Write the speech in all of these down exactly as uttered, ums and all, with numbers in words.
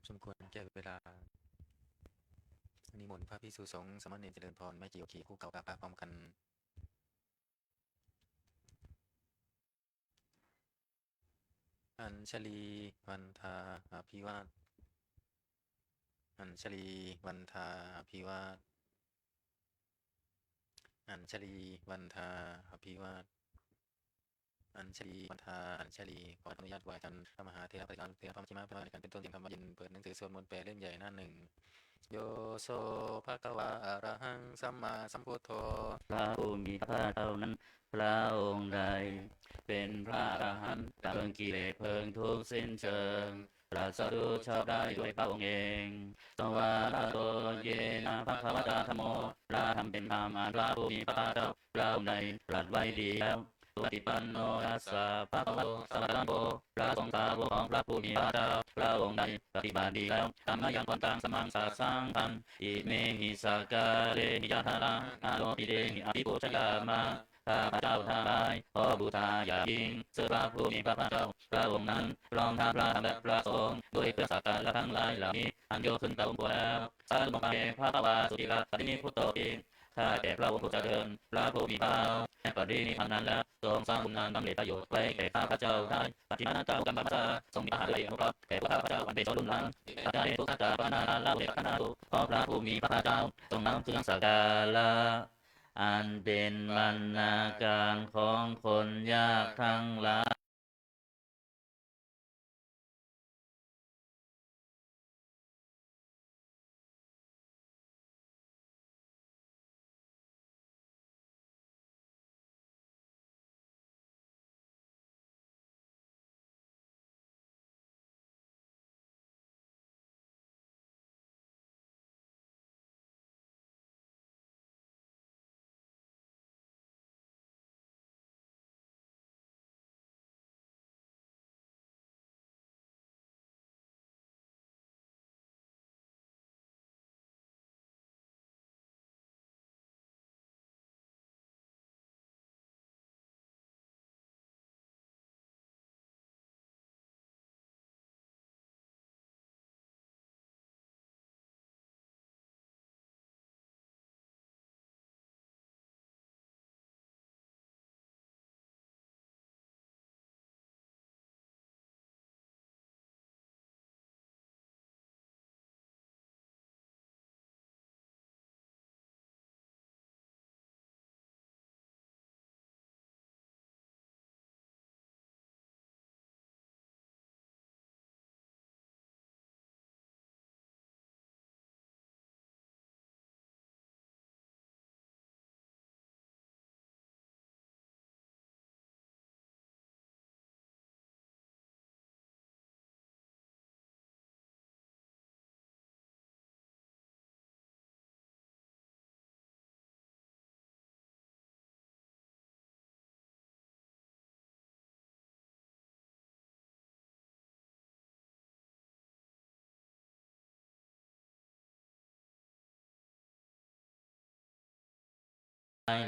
สมควรแก่เวลา นิมนต์พระภิกษุสงฆ์สามเณรเจริญพร แม่ชีโยคีคู่เก่าพระพร้อมกัน Añjalī vandā abhivād Añjalī vandā abhivād Añjalī vandā abhivād Añjalī vandā Añjalī ขออนุญาตไหว้อาจารย์พระมหาเถระปฏิการเถระพระมัชฌิมะพระในการเป็นต้นเสียงธรรมเย็น เปิดหนังสือสวดมนต์แปดเล่มใหญ่หน้าหนึ่ง Yo so bhagavā arahaṃ sammāsambuddho พระผู้มีพระภาคเจ้านั้น พระองค์ใด เป็นพระอรหันต์ ดับเพลิงกิเลสเพลิงทุกข์สิ้นเชิง ตรัสรู้ชอบได้ด้วยพระองค์เอง Svākkhāto yena bhagavatā dhammo พระธรรมเป็นธรรมอันพระผู้มีพระภาคเจ้า พระองค์ใดตรัสไว้ดีแล้ว Supaṭipanno tassa bhagavato sāvakasaṅgho พระสงฆ์สาวกของพระผู้มีพระภาคเจ้า พระองค์ใดปฏิบัติดีแล้ว Kammayaṃ pantaṃ samaṃ sāsaṅghaṃ imehi sakkārehi yathārahaṃ āropitehi abhipūjayāma ข้าพเจ้าทั้งหลายขอบูชาอย่างยิ่งซึ่งพระผู้มีพระภาคเจ้า พระองค์นั้น พร้อมทั้งพระธรรมและพระสงฆ์ ด้วยเครื่องสักการะทั้งหลายเหล่านี้ อันยกขึ้นตามควรแล้ว Sāvūpake bhagavā suciraparinibbutopi ข้าแต่พระองค์ผู้เจริญ พระผู้มีพระภาคเจ้า แม้ปรินิพพานนั้นแล้ว ทรงสร้างคุณอันสำเร็จประโยชน์ไว้แก่ข้าพเจ้าได้ Pacchimanantamupakamma ทรงมีพระหัตถ์อันละเอียดอนุเคราะห์แก่พวกข้าพเจ้าอันเป็นชนรุ่นหลัง Aṭṭhanesu sattāppannānaṃ lābho te paṭiggaṇhātu เพราะพระผู้มีพระภาคเจ้าทรงนำเครื่องสักการะ อันเป็นบรรณาการของคนยากทั้งหลาย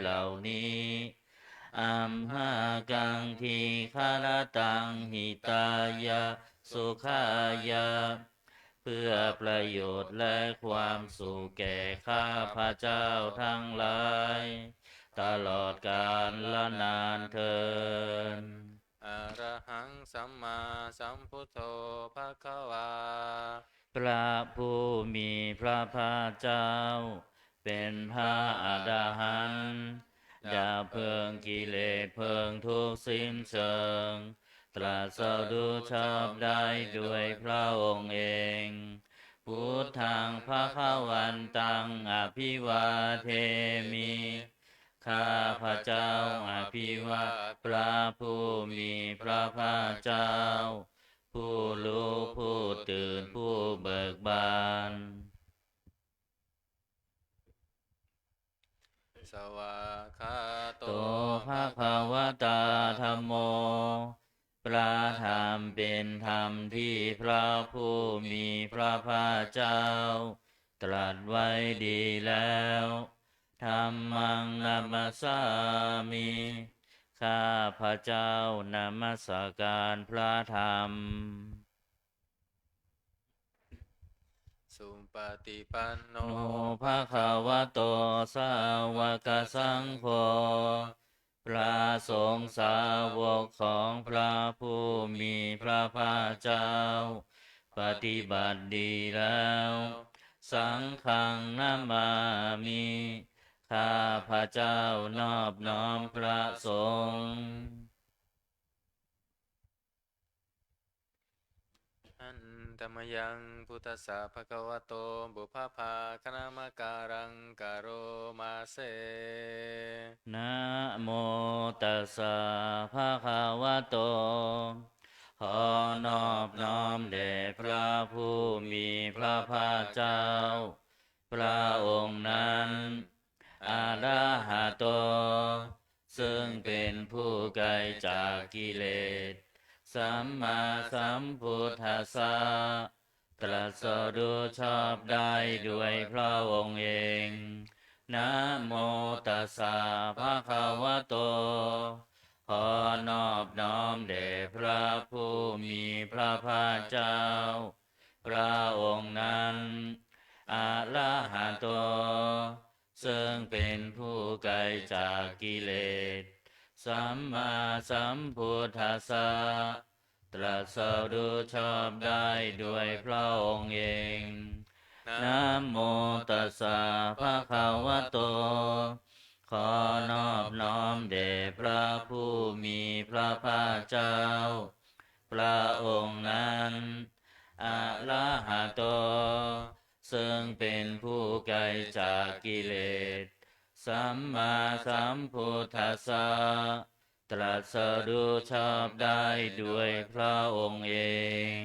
เหล่านี้ amhākaṃ dīgharattaṃ hitāya sukhāya เพื่อประโยชน์และความสุขแก่ข้าพเจ้าทั้งหลาย ตลอดกาลนานเทอญ Arahaṃ sammāsambuddho bhagavā พระผู้มีพระภาคเจ้า เป็นพระอรหันต์ ดับเพลิงกิเลสเพลิงทุกข์สิ้นเชิง ตรัสรู้ชอบได้ด้วยพระองค์เอง Buddhaṃ bhagavantaṃ abhivādemi ข้าพเจ้าอภิวาทพระผู้มีพระภาคเจ้า ผู้รู้ผู้ตื่นผู้เบิกบาน Svākkhāto bhagavatā dhammo พระธรรมเป็นธรรมที่พระผู้มีพระภาคเจ้า ตรัสไว้ดีแล้ว Dhammaṃ namassāmi ข้าพเจ้านมัสการพระธรรม supaṭipanno bhagavato sāvakasaṅgho พระสงฆ์สาวกของพระผู้มีพระภาคเจ้า ปฏิบัติดีแล้ว saṅghaṃ namāmi ข้าพเจ้านอบน้อมพระสงฆ์ Handa mayaṃ buddhassa bhagavato pubbabhāganamakāraṃ karoma se. Namo tassa bhagavato ขอนอบน้อมแด่พระผู้มีพระภาคเจ้า พระองค์นั้น arahato ซึ่งเป็นผู้ไกลจากกิเลส sammāsambuddhassa ตรัสรู้ชอบได้ด้วยพระองค์เอง namo tassa bhagavato ขอนอบน้อมแด่พระผู้มีพระภาคเจ้า พระองค์นั้น arahato ซึ่งเป็นผู้ไกลจากกิเลส sammāsambuddhassa ตรัสรู้ชอบได้ด้วยพระองค์เอง namo tassa bhagavato ขอนอบน้อมแด่พระผู้มีพระภาคเจ้า พระองค์นั้น arahato ซึ่งเป็นผู้ไกลจากกิเลส sammāsambuddhassa ตรัสรู้ชอบได้ด้วยพระองค์เอง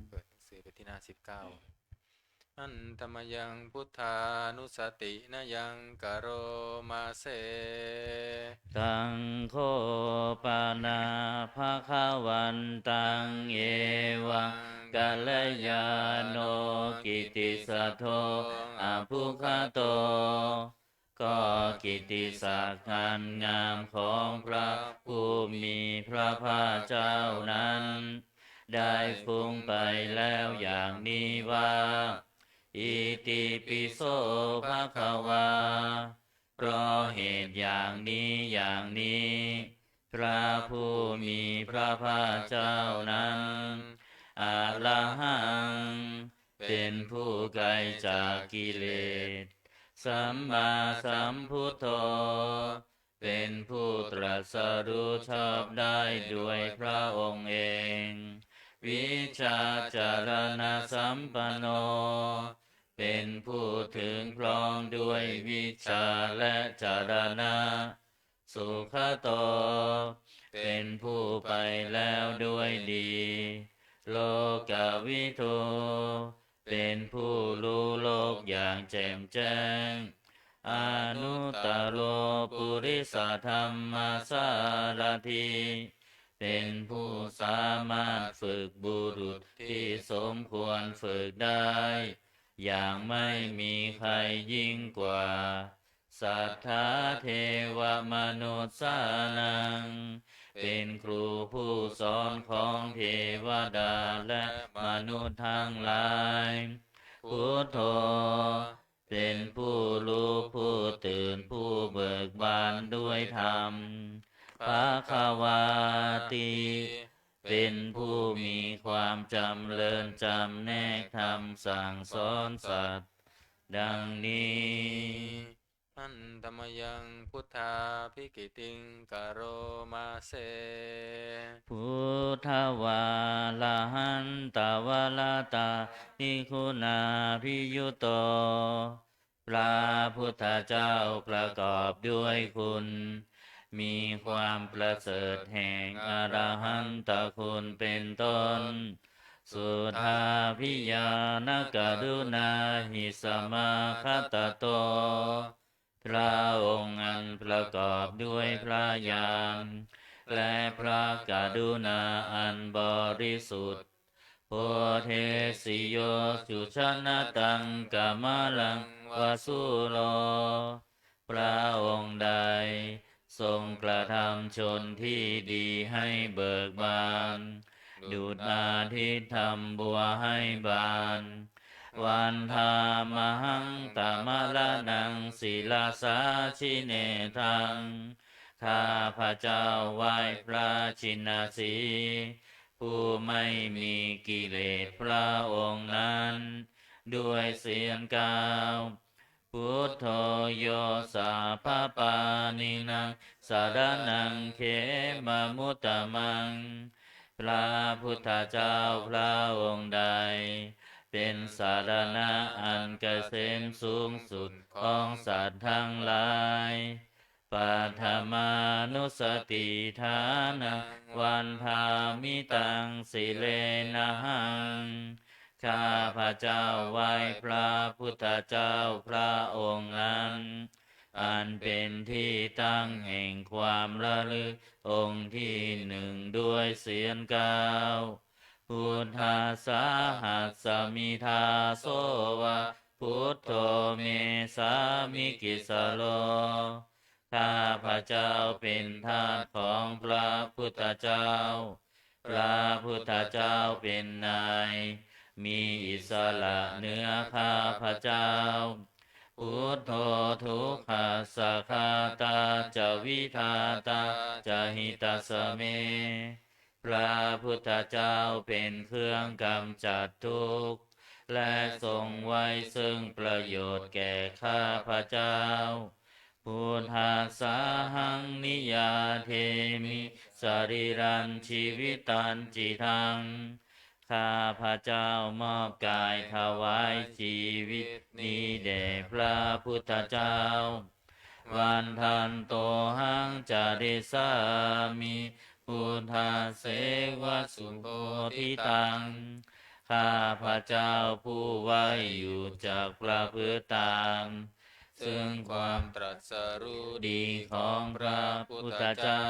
เปิดหนังสือไปที่หน้าสิบเก้า Handa mayaṃ buddhānussatinayaṃ karoma se. Taṃ kho pana bhagavantaṃ evaṃ kalyāṇo kittisaddo abbhuggato ก็กิตติศักดิ์อันงามของพระผู้มีพระภาคเจ้านั้น ได้ฟุ้งไปแล้วอย่างนี้ว่า itipi so bhagavā เพราะเหตุอย่างนี้อย่างนี้ พระผู้มีพระภาคเจ้านั้น arahaṃ เป็นผู้ไกลจากกิเลส sammāsambuddho เป็นผู้ตรัสรู้ชอบได้ด้วยพระองค์เอง vijjācaraṇasampanno เป็นผู้ถึงพร้อมด้วยวิชชาและจรณะ sugato เป็นผู้ไปแล้วด้วยดี lokavidū เป็นผู้รู้โลกอย่างแจ่มแจ้ง anuttaro purisadammasārathi เป็นผู้สามารถฝึกบุรุษที่สมควรฝึกได้ อย่างไม่มีใครยิ่งกว่า satthā devamanussānaṃ เป็นครูผู้สอนของเทวดาและมนุษย์ทั้งหลาย buddho เป็นผู้รู้ผู้ตื่นผู้เบิกบานด้วยธรรม bhagavāti เป็นผู้มีความจำเริญจำแนกธรรมสั่งสอนสัตว์ ดังนี้ Handa mayaṃ buddhābhigītiṃ karoma se. Buddhavārahantavaratādiguṇābhiyutto พระพุทธเจ้าประกอบด้วยคุณ มีความประเสริฐแห่งอรหันตคุณเป็นต้น suddhābhiñāṇakaruṇāhi samāgatatto พระองค์อันประกอบด้วยพระญาณ และพระกรุณาอันบริสุทธิ์ bodhesi yo sujanataṃ kamalaṃ va sūro พระองค์ใดทรงกระทำชนที่ดีให้เบิกบาน ดุจอาทิตย์ทำบัวให้บาน Vandāmahaṃ tamaraṇaṃ sirasā jinendaṃ. ข้าพเจ้าไหว้พระชินสีห์ ผู้ไม่มีกิเลสพระองค์นั้น ด้วยเสียงกล่าว Buddho yo sabbapāṇīnaṃ saraṇaṃ khemamuttamaṃ. พระพุทธเจ้าพระองค์ใด เป็นสรณะอันเกษมสูงสุดของสัตว์ทั้งหลาย Paṭhamānussatiṭṭhānaṃ vandāmi taṃ sirenahaṃ. ข้าพเจ้าไหว้พระพุทธเจ้าพระองค์นั้น อันเป็นที่ตั้งแห่งความระลึกองค์ที่หนึ่งด้วยเสียงกล่าว Buddhassāhasmi dāso va, Buddho me sāmikissaro. ข้าพเจ้าเป็นทาสของพระพุทธเจ้า พระพุทธเจ้าเป็นนาย มีอิสระเหนือข้าพเจ้า Buddho dukkhassa ghātā ca vidhātā ca hitassa me. พระพุทธเจ้าเป็นเครื่องกำจัดทุกข์ และทรงไว้ซึ่งประโยชน์แก่ข้าพเจ้า Buddhassāhaṃ niyyādemi sarīrañjīvitañcidaṃ. ข้าพเจ้ามอบกายถวายชีวิตนี้แด่พระพุทธเจ้า Vandantohaṃ carissāmi buddhasseva subodhitaṃ. ข้าพเจ้าผู้ไหว้อยู่จักประพฤติตาม ซึ่งความตรัสรู้ดีของพระพุทธเจ้า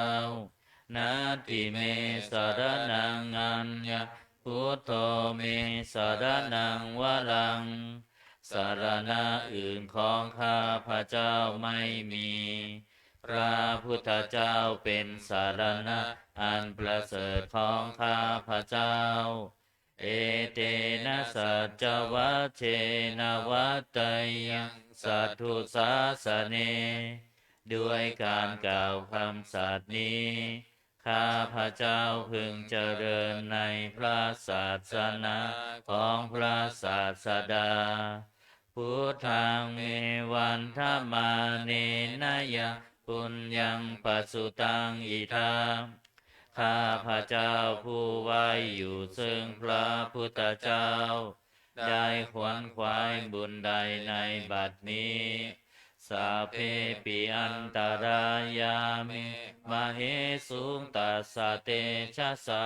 Natthi me saraṇaṃ aññaṃ, Buddho me saraṇaṃ varaṃ. สรณะอื่นของข้าพเจ้าไม่มี พระพุทธเจ้าเป็นสรณะอันประเสริฐของข้าพเจ้า Etena saccavajjena vaḍḍheyyaṃ satthu sāsane. ด้วยการกล่าวคำสัตย์นี้ ข้าพเจ้าพึงเจริญในพระศาสนาของพระศาสดา Buddhaṃ me vandamānena yaṃ puññaṃ pasutaṃ idha. ข้าพเจ้าผู้ไหว้อยู่ซึ่งพระพุทธเจ้า ได้ขวนขวายบุญใดในบัดนี้ Sabbepi antarāyā me māhesuṃ tassa tejasā.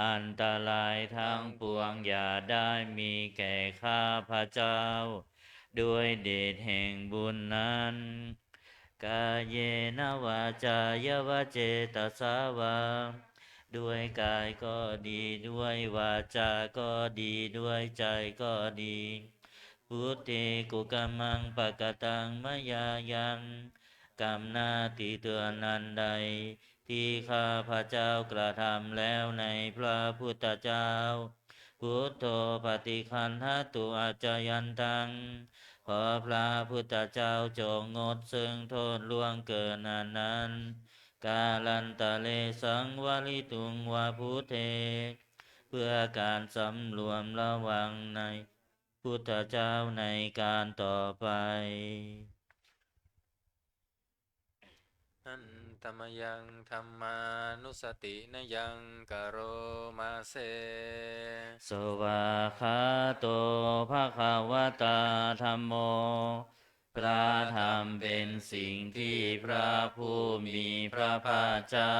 อันตรายทั้งปวงอย่าได้มีแก่ข้าพเจ้า ด้วยเดชแห่งบุญนั้น Kāyena vācāya va cetasā vā. ด้วยกายก็ดี ด้วยวาจาก็ดี ด้วยใจก็ดี Buddhe kukammaṃ pakataṃ mayā yaṃ. กรรมหน้าที่เตือนอันใด ที่ข้าพเจ้ากระทำแล้วในพระพุทธเจ้า Buddho paṭiggaṇhatu accayantaṃ. ขอพระพุทธเจ้าจงงดซึ่งโทษล่วงเกินอันนั้น Kālantare saṃvarituṃ va buddhe. เพื่อการสำรวมระวังในพุทธเจ้าในการต่อไป Handa mayaṃ dhammānussatinayaṃ karoma se. Svākkhāto bhagavatā dhammo. พระธรรมเป็นสิ่งที่พระผู้มีพระภาคเจ้า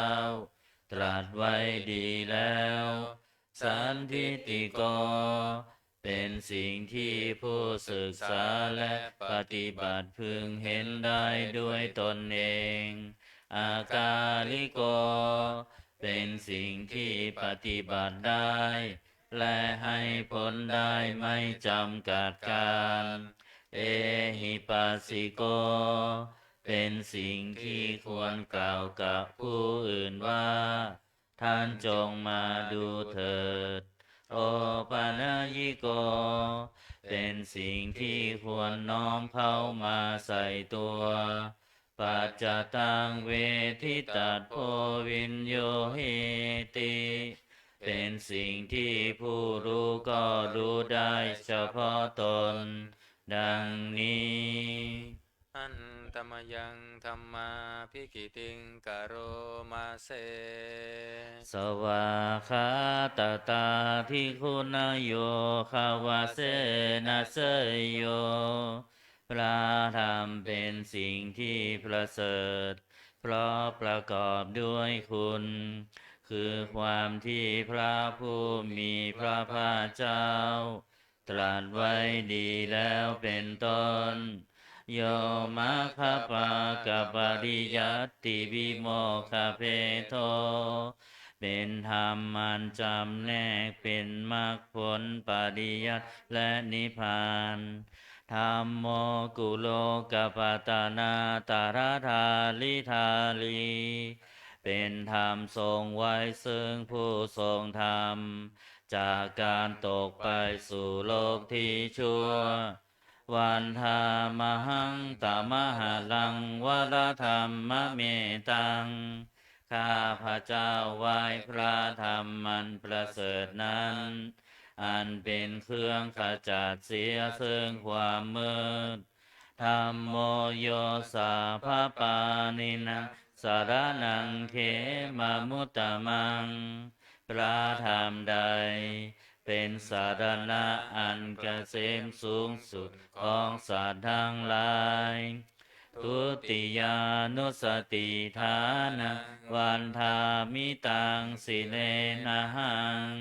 ตรัสไว้ดีแล้ว Sandiṭṭhiko เป็นสิ่งที่ผู้ศึกษาและปฏิบัติพึงเห็นได้ด้วยตนเอง Akāliko เป็นสิ่งที่ปฏิบัติได้ และให้ผลได้ไม่จำกัดกาล Ehipassiko เป็นสิ่งที่ควรกล่าวกับผู้อื่นว่า ท่านจงมาดูเถิด opanayiko เป็นสิ่งที่ควรน้อมเข้ามาใส่ตัว paccattaṃ veditabbo viññūhīti เป็นสิ่งที่ผู้รู้ก็รู้ได้เฉพาะตน ดังนี้ Handa mayaṃ dhammābhigītiṃ karoma se. Svākkhātatādiguṇayogavasena seyyo พระธรรมเป็นสิ่งที่ประเสริฐ เพราะประกอบด้วยคุณ คือความที่พระผู้มีพระภาคเจ้า ตรัสไว้ดีแล้วเป็นต้น Yo maggapākapariyattivimokkhabhedo เป็นธรรมอันจำแนกเป็นมรรคผลปริยัติและนิพพาน Dhammo kulokapatanā taradhāridhārī เป็นธรรมทรงไว้ซึ่งผู้ทรงธรรม จากการตกไปสู่โลกที่ชั่ว Vandāmahaṃ tamaharaṃ varadhammametaṃ ข้าพเจ้าไหว้พระธรรมอันประเสริฐนั้น อันเป็นเครื่องขจัดเสียซึ่งความมืด Dhammo yo sabbapāṇīnaṃ saraṇaṃ khemamuttamaṃ พระธรรมใด เป็นสรณะอันเกษมสูงสุดของสัตว์ทั้งหลาย Dutiyānussatiṭṭhānaṃ vandāmi taṃ sirenahaṃ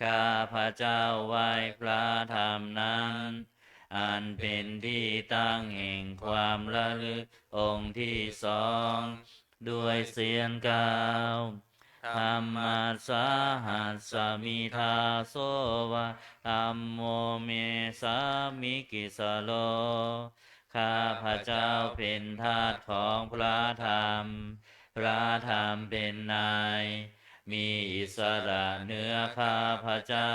ข้าพเจ้าไหว้พระธรรมนั้น อันเป็นที่ตั้งแห่งความระลึกองค์ที่สอง ด้วยเสียงกล่าว Dhammassāhasmi dāso va dhammo me sāmikissaro ข้าพเจ้าเป็นทาสของพระธรรม พระธรรมเป็นนาย มีอิสระเหนือข้าพเจ้า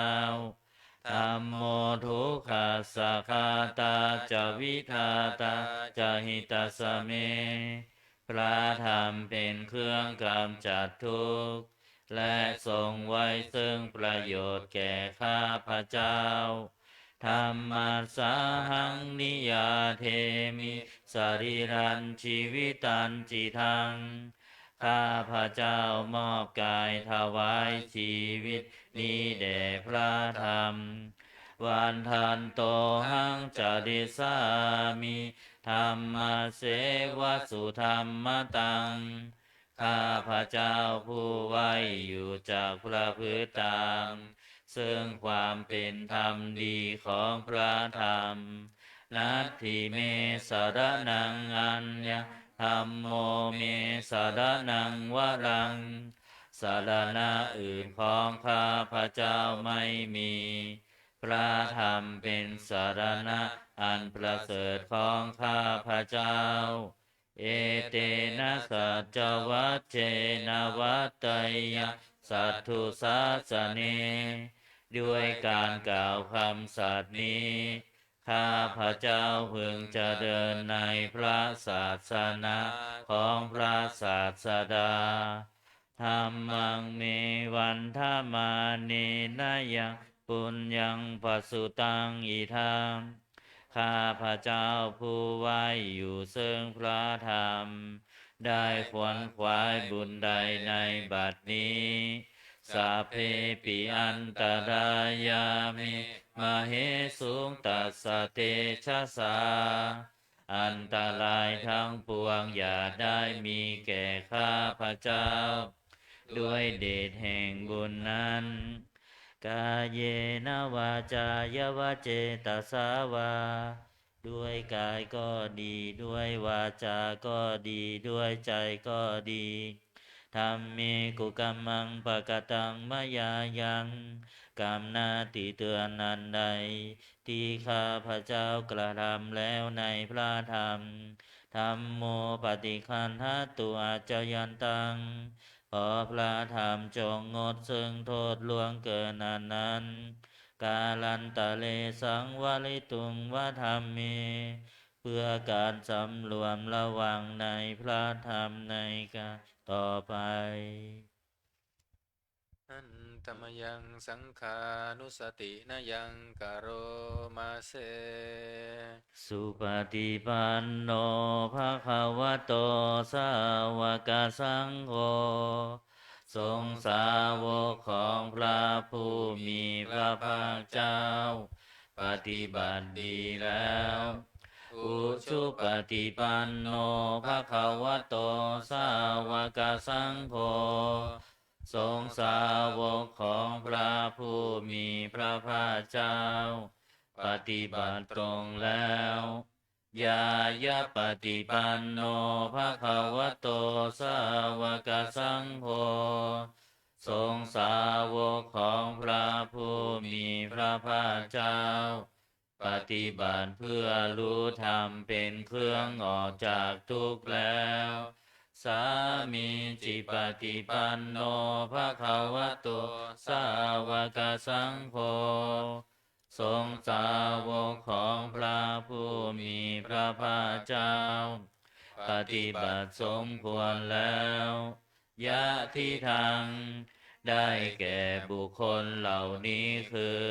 Dhammo dukkhassa ghātā ca vidhātā ca hitassa me พระธรรมเป็นเครื่องกำจัดทุกข์ และทรงไว้ซึ่งประโยชน์แก่ข้าพเจ้า Dhammassāhaṃ niyyādemi sarīrañjīvitañcidaṃ ข้าพเจ้ามอบกายถวายชีวิตนี้แด่พระธรรม Vandantohaṃ carissāmi dhammasseva sudhammataṃ ข้าพเจ้าผู้ไหวอยู่จักประพฤติตาม ซึ่งความเป็นธรรมดีของพระธรรม Natthi me saraṇaṃ aññaṃ dhammo me saraṇaṃ varaṃ สรณะอื่นของข้าพเจ้าไม่มี พระธรรมเป็นสรณะอันประเสริฐของข้าพเจ้า Etena saccavajjena vaḍḍheyyaṃ satthu sāsane ด้วยการกล่าวคำสัตย์นี้ ข้าพเจ้าพึงเจริญในพระศาสนาของพระศาสดา Dhammaṃ me vandamānena yaṃ puññaṃ pasutaṃ idha ข้าพเจ้าผู้ไหวอยู่ซึ่งพระธรรม ได้ขวนขวายบุญใดในบัดนี้ Sabbepi antarāyā me māhesuṃ tassa tejasāอันตรายทั้งปวงอย่าได้มีแก่ข้าพเจ้า ด้วยเดชแห่งบุญนั้น Kāyena vācāya va cetasā vā ด้วยกายก็ดี ด้วยวาจาก็ดี ด้วยใจก็ดี Dhamme kukammaṃ pakataṃ mayā yaṃ กรรมหน้าที่เตือนอันใด ที่ข้าพเจ้ากระทำแล้วในพระธรรม Dhammo paṭiggaṇhatu accayantaṃ ขอพระธรรมจงงดซึ่งโทษล่วงเกินอันนั้น kālantare saṃvarituṃ va dhamme เพื่อการสำรวมระวังในพระธรรมในการต่อไป Handa mayaṃ saṅghānussatinayaṃ karoma se. Supaṭipanno bhagavato sāvakasaṅgho. สงฆ์สาวกของพระผู้มีพระภาคเจ้า ปฏิบัติดีแล้ว Ujupaṭipanno bhagavato sāvakasaṅgho. สงฆ์สาวกของพระผู้มีพระภาคเจ้า ปฏิบัติตรงแล้ว Ñāyapaṭipanno bhagavato sāvakasaṅgho. สงฆ์สาวกของพระผู้มีพระภาคเจ้า ปฏิบัติเพื่อรู้ธรรมเป็นเครื่องออกจากทุกข์แล้ว Sāmīcipaṭipanno bhagavato sāvakasaṅgho. สงฆ์สาวกของพระผู้มีพระภาคเจ้า ปฏิบัติสมควรแล้ว Yadidaṃ ได้แก่บุคคลเหล่านี้คือ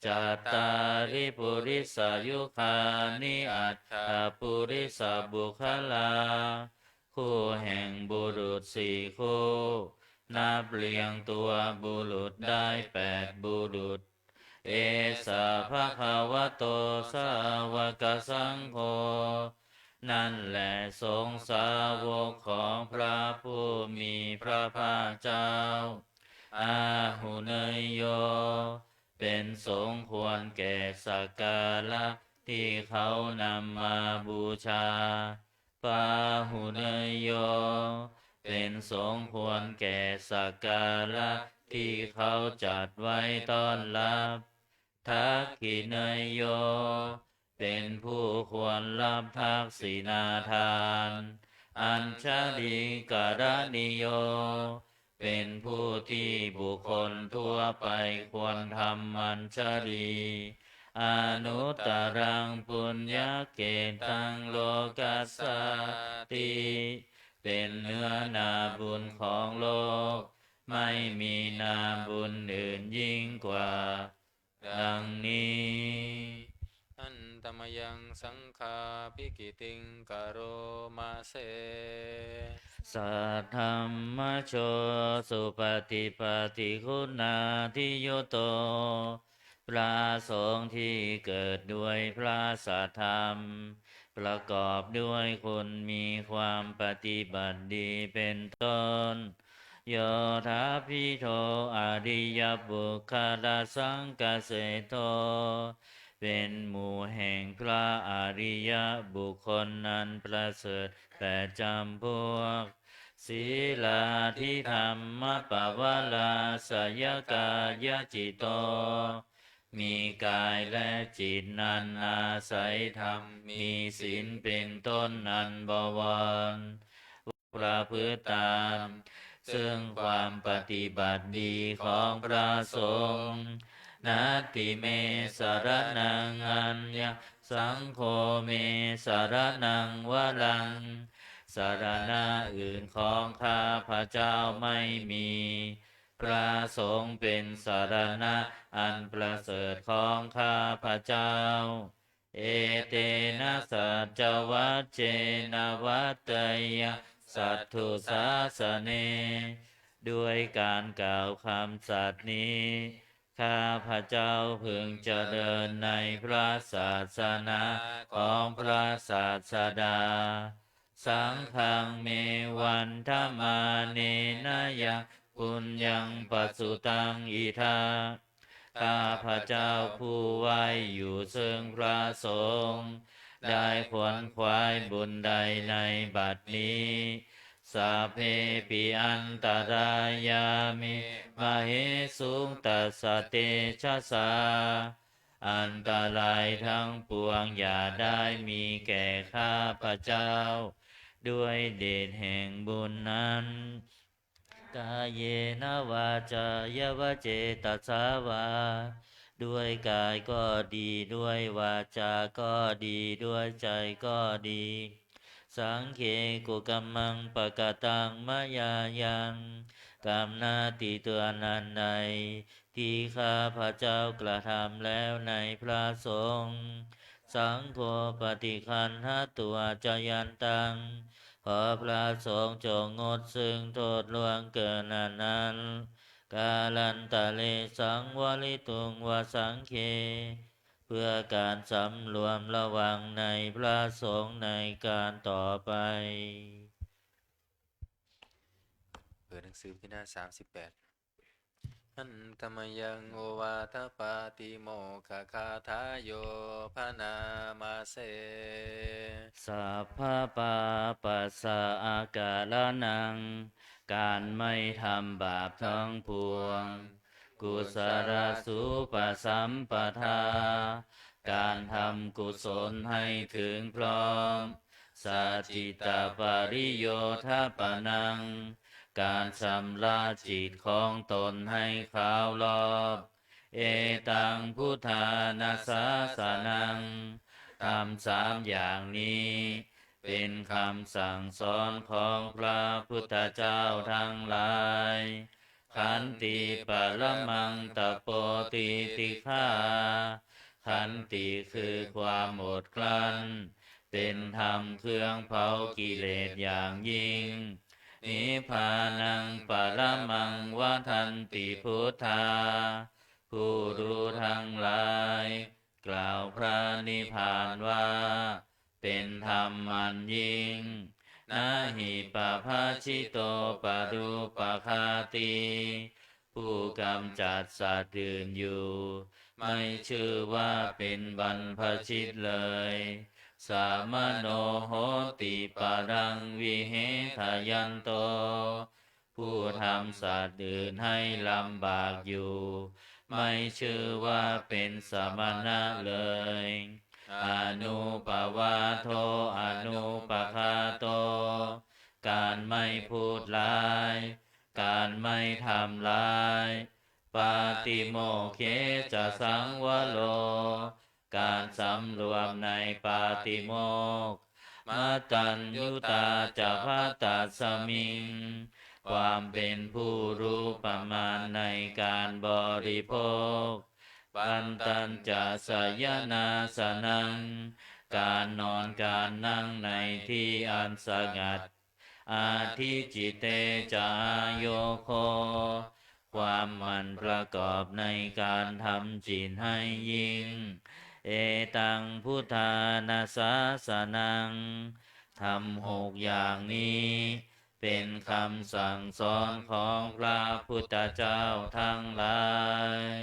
Cattāri purisayugāni aṭṭha purisapuggalā. คู่แห่งบุรุษสี่คู่ นับเรียงตัวบุรุษได้แปดบุรุษ Esa bhagavato sāvakasaṅgho. นั่นแหละสงฆ์สาวกของพระผู้มีพระภาคเจ้า Āhuneyyo เป็นสงฆ์ควรแก่สักการะที่เขานำมาบูชา Pāhuneyyo เป็นสงฆ์ควรแก่สักการะที่เขาจัดไว้ต้อนรับ Dakkhiṇeyyo เป็นผู้ควรรับทักษิณาทาน Añjalikaraṇīyo เป็นผู้ที่บุคคลทั่วไปควรทำอัญชลี Anuttaraṃ puññakkhettaṃ lokassāti. เป็นเนื้อนาบุญของโลก ไม่มีนาบุญอื่นยิ่งกว่า ดังนี้ Handa mayaṃ saṅghābhigītiṃ karoma se. Saddhammajo supaṭipattiguṇādiyutto. พระสงฆ์ที่เกิดด้วยพระสัทธรรม ประกอบด้วยคุณมีความปฏิบัติดีเป็นต้น Yodābhidho ariyapuggalasaṅghaseṭṭho. เป็นหมู่แห่งพระอริยบุคคลอันประเสริฐแปดจำพวก Sīlādidhammapavarāsayakāyacitto. มีกายและจิตนั้นอาศัยธรรม มีศีลเป็นต้นอันบวร ประพฤติตาม ซึ่งความปฏิบัติดีของพระสงฆ์ Natthi me saraṇaṃ aññaṃ, saṅgho me saraṇaṃ varaṃ. สรณะอื่นของข้าพเจ้าไม่มี พระสงฆ์เป็นสรณะอันประเสริฐของข้าพเจ้า Etena saccavajjena vaḍḍheyyaṃ satthu sāsane. ด้วยการกล่าวคำสัตย์นี้ ข้าพเจ้าพึงเจริญในพระศาสนาของพระศาสดา Saṅghaṃ me vandamānena yaṃ puññaṃ pasutaṃ idha. ข้าพเจ้าผู้ไหว้อยู่ซึ่งพระสงฆ์ ได้ขวนขวายบุญใดในบัดนี้ Sabbepi antarāyā me māhesuṃ tassa tejasā. อันตรายทั้งปวงอย่าได้มีแก่ข้าพเจ้า ด้วยเดชแห่งบุญนั้น Kāyena vācāya va cetasā vā, ด้วยกายก็ดี ด้วยวาจาก็ดี ด้วยใจก็ดี Saṅghe kukammaṃ pakataṃ mayā yaṃ, กรรมหน้าที่เตือนอันใด ที่ข้าพเจ้ากระทำแล้วในพระสงฆ์ Saṅgho paṭiggaṇhatu accayantaṃ, ขอพระสงฆ์จงงดซึ่งโทษล่วงเกินอันนั้น Kālantare saṃvarituṃ va saṅghe, เพื่อการสำรวมระวังในพระสงฆ์ในการต่อไป เปิดหนังสือที่หน้าสามสิบแปด Handa mayaṃ ovātapātimokkhagāthāyo bhaṇāma se. Sabbapāpassa akaraṇaṃ, การไม่ทำบาปทั้งปวง Kusalasupasampadā, การทำกุศลให้ถึงพร้อม Sacittapariyodhapanaṃ, การชำระจิตของตนให้ขาวรอบ Etaṃ buddhāna sāsanaṃ, ธรรมสามอย่างนี้ เป็นคำสั่งสอนของพระพุทธเจ้าทั้งหลาย Khanti paramaṃ tapo titikkhā, ขันติคือความอดกลั้น เป็นธรรมเครื่องเผากิเลสอย่างยิ่ง Nibbānaṃ paramaṃ vadanti buddhā, ผู้รู้ทั้งหลาย กล่าวพระนิพพานว่า เป็นธรรมอันยิ่ง Na hi pabajito parūpaghātī, ผู้กำจัดสัตว์อื่นอยู่ ไม่ชื่อว่าเป็นบรรพชิตเลย Samano hoti paraṃ vihetayanto, ผู้ทำสัตว์อื่นให้ลำบากอยู่ ไม่ชื่อว่าเป็นสมณะเลย Anūpavādo anūpaghāto, การไม่พูดร้าย การไม่ทำร้าย Pātimokkhe ca saṃvaro, การสำรวมในปาติโมกข์ Mataññutā ca bhaddasmiṃ, ความเป็นผู้รู้ประมาณในการบริโภค Bhaddantā ca sayanāsanaṃ, การนอนการนั่งในที่อันสงัด Adhicitte ca āyogo, ความหมั่นประกอบในการทำจิตให้ยิ่ง Etaṃ buddhāna sāsanaṃ, ธรรมหกอย่างนี้ เป็นคำสั่งสอนของพระพุทธเจ้าทั้งหลาย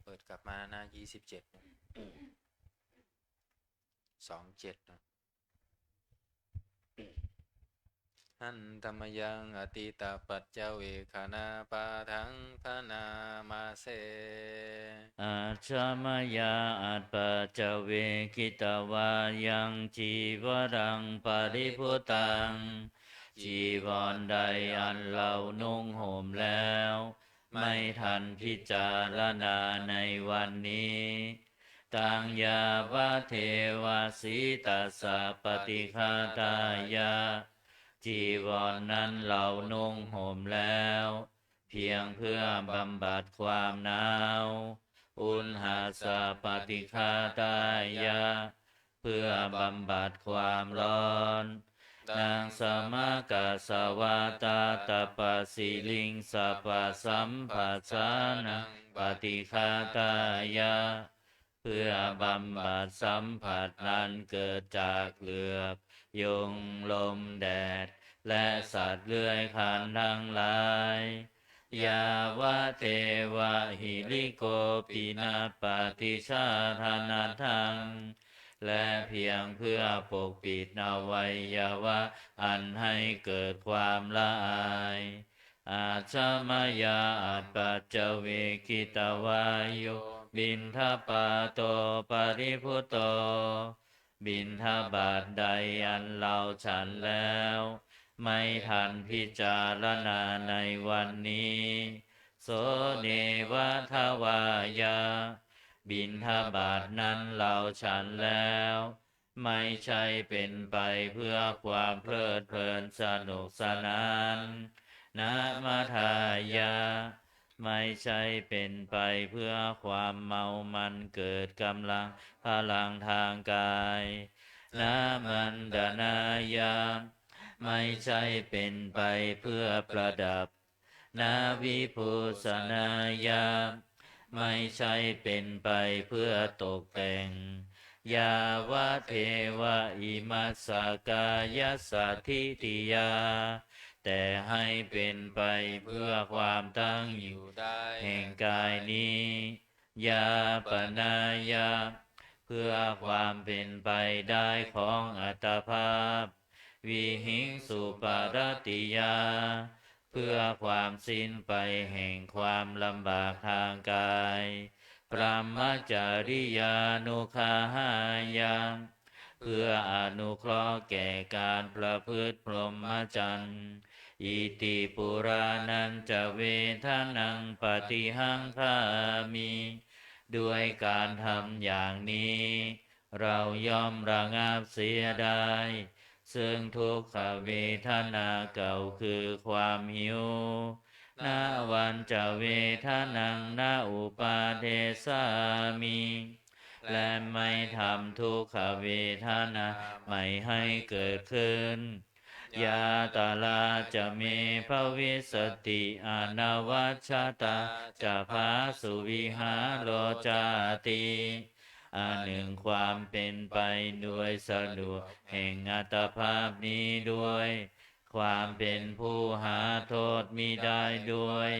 เปิดกลับมาหน้ายี่สิบเจ็ด สองเจ็ด นะ Handa mayaṃ atītapaccavekkhaṇapāṭhaṃ bhaṇāma se. Ajja mayā apaccavekkhitvā yaṃ cīvaraṃ paribhuttaṃ, จีวรใดอันเรานุ่งห่มแล้ว ไม่ทันพิจารณาในวันนี้ Taṃ yāvadeva sītassa paṭighātāya, จีวรนั้นเรานุ่งห่มแล้ว เพียงเพื่อบำบัดความหนาว Uṇhassa paṭighātāya, เพื่อบำบัดความร้อน Naṃ samaggassa vātātapasiriṃsapasamphassānaṃ paṭighātāya, เพื่อบำบัดสัมผัสอันเกิดจากเหลือบ ยุง ลม แดด และสัตว์เลื้อยคลานทั้งหลาย Yāvadeva hirikopinapaṭicchādanatthaṃ, และเพียงเพื่อปกปิดอวัยวะอันให้เกิดความละอาย Ajja mayā apaccavekkhitvā yo piṇḍapāto paribhutto, บิณฑบาตใดอันเราฉันแล้ว ไม่ทันพิจารณาในวันนี้ โสเนวะทวายะ บิณฑบาตนั้นเราฉันแล้ว ไม่ใช่เป็นไปเพื่อความเพลิดเพลินสนุกสนาน นะมัฏฐายะ ไม่ใช่เป็นไปเพื่อความเมามันเกิดกำลังพลังทางกาย นะมันดนายะ ไม่ใช่เป็นไปเพื่อประดับ นะวิภูสนายะ ไม่ใช่เป็นไปเพื่อตกแต่ง ยาวะเทวะอิมัสสะกายัสสะทิฏฐิยา แต่ให้เป็นไปเพื่อความตั้งอยู่ได้แห่งกายนี้ ยาปนายะ เพื่อความเป็นไปได้ของอัตภาพ วิหิงสุปรัตติยา เพื่อความสิ้นไปแห่งความลำบากทางกาย พรหมจริยานุคาหายะ เพื่ออนุเคราะห์แก่การประพฤติพรหมจรรย์ อิติปุราณัญจะเวทนังปะฏิฮังคามิ ด้วยการทำอย่างนี้ เราย่อมระงับเสียได้ ซึ่งทุกขเวทนาเก่าคือความหิว นะวัญจะเวทนังนะอุปาเดสามิ และไม่ทำทุกขเวทนาใหม่ให้เกิดขึ้น ยาตราจะเมภวิสสติ อนวัชชตาจะพาสุวิหาโรจาติ อันหนึ่งความเป็นไปโดยสะดวกแห่งอัตภาพนี้ด้วย ความเป็นผู้หาโทษมิได้ด้วย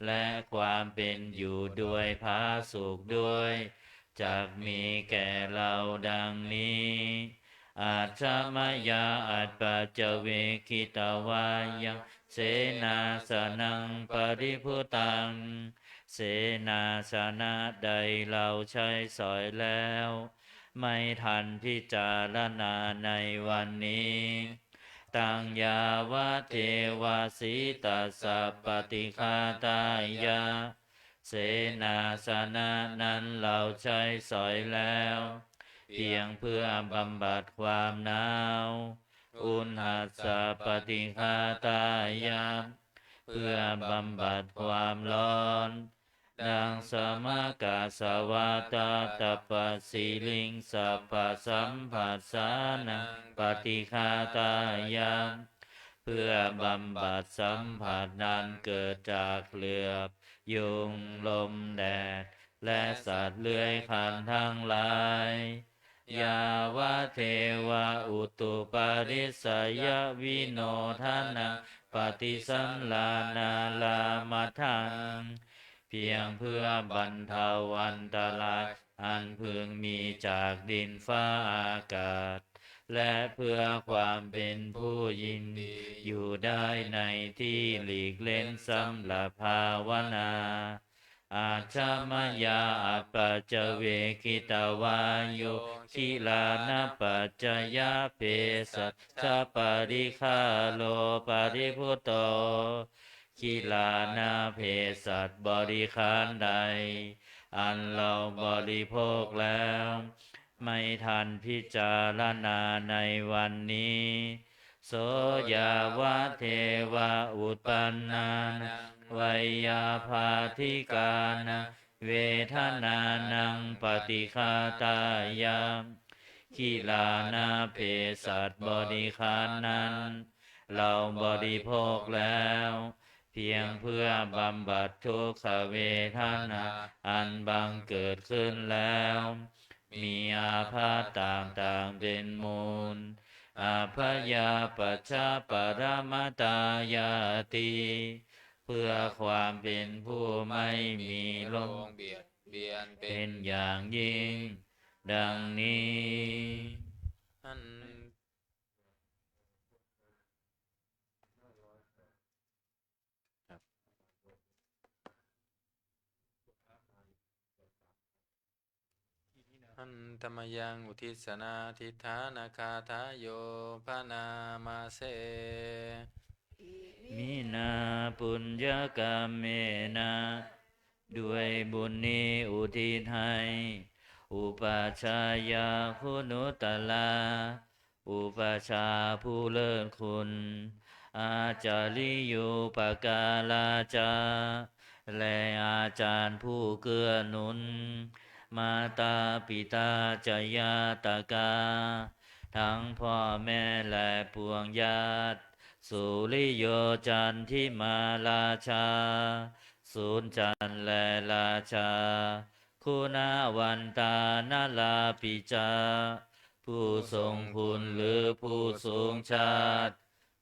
และความเป็นอยู่โดยผาสุกด้วย จักมีแก่เราดังนี้ อัจฉมยาอัปปัจจเวกขิตวายัง เสนาสนังปริภุตัง เสนาสนะใดเราใช้สอยแล้ว ไม่ทันพิจารณาในวันนี้ ตังยาวะเทวะสีตัสสะปะฏิฆาตายะ เสนาสนะนั้นเราใช้สอยแล้ว เพียงเพื่อบำบัดความหนาว อุณหัสสะปะฏิฆาตายะ เพื่อบำบัดความร้อน ดังสมกัสสวาตาตปะสิลิงสัปปะสัมผัสสานังปะฏิฆาตายะ เพื่อบำบัดสัมผัสนั้นเกิดจากเหลือบ ยุง ลม แดด และสัตว์เลื้อยคลานทั้งหลาย ยาวะเทวะอุตุปาริสยวิโนทนังปฏิสัลลานาลามัฏฐัง เพียงเพื่อบรรเทาอันตรายอันพึงมีจากดินฟ้าอากาศ และเพื่อความเป็นผู้ยินดีอยู่ได้ในที่หลีกเล้นสำหรับภาวนา อัจฉมยาอัปปัจจเวกขิตวายุคขิลานะปัจจยเภสัชชปริคาโรปริภุโต ขิลานะเภสัชบริขารใด อันเราบริโภคแล้ว ไม่ทันพิจารณาในวันนี้ โสยาวะเทวะอุปปนนานัง ไวยาบาทิกานัง เวทนานังปฏิฆาตายะ ขิลานะเภสัชบริขารนั้น เราบริโภคแล้ว เพียงเพื่อบำบัดทุกขเวทนาอันบังเกิดขึ้นแล้ว มีอาพาธต่างๆเป็นมูล อัพยาปัชชปรมตายาติ เพื่อความเป็นผู้ไม่มีโรคเบียดเบียนเป็นอย่างยิ่ง ดังนี้ อัน ครับ ที่นี่นะ Handa mayaṃ uddissanādhiṭṭhānagāthāyo bhaṇāma se. Iminā puññakammena ด้วยบุญนี้อุทิศให้ อุปัชฌายา กุณุตตรา อุปัชฌาย์ผู้เลิศคุณ อาจาริโยปการาจา และอาจารย์ผู้เกื้อหนุน มาตาปิตาจะญาตกา ทั้งพ่อแม่และปวงญาติ สุริโยจันทิมาราชา สุรจันทร์และราชา คุณวันตานราปิจา ผู้ทรงคุณหรือผู้สูงชาติ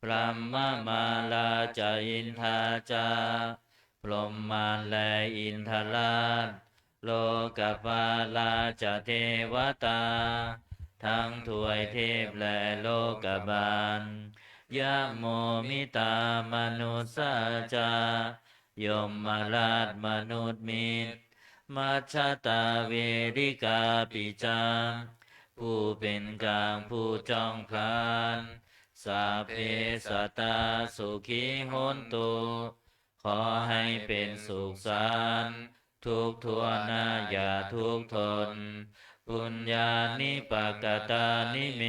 พรหมมาราจะอินทาจา พรหมมารและอินทราช โลกปาลาจะเทวตา ทั้งทวยเทพและโลกบาล ยะโมมิตามนุสสาจา ยมราชมนุษย์มิตร มัจฉตาเวริกาปิจา ผู้เป็นกลางผู้จ้องพลาน สัพเพสัตตาสุขีโหนตุ ขอให้เป็นสุขสันต์ ทุกข์ทั่วหน้าอย่าทุกข์ทน ปุญญานิปกตานิเม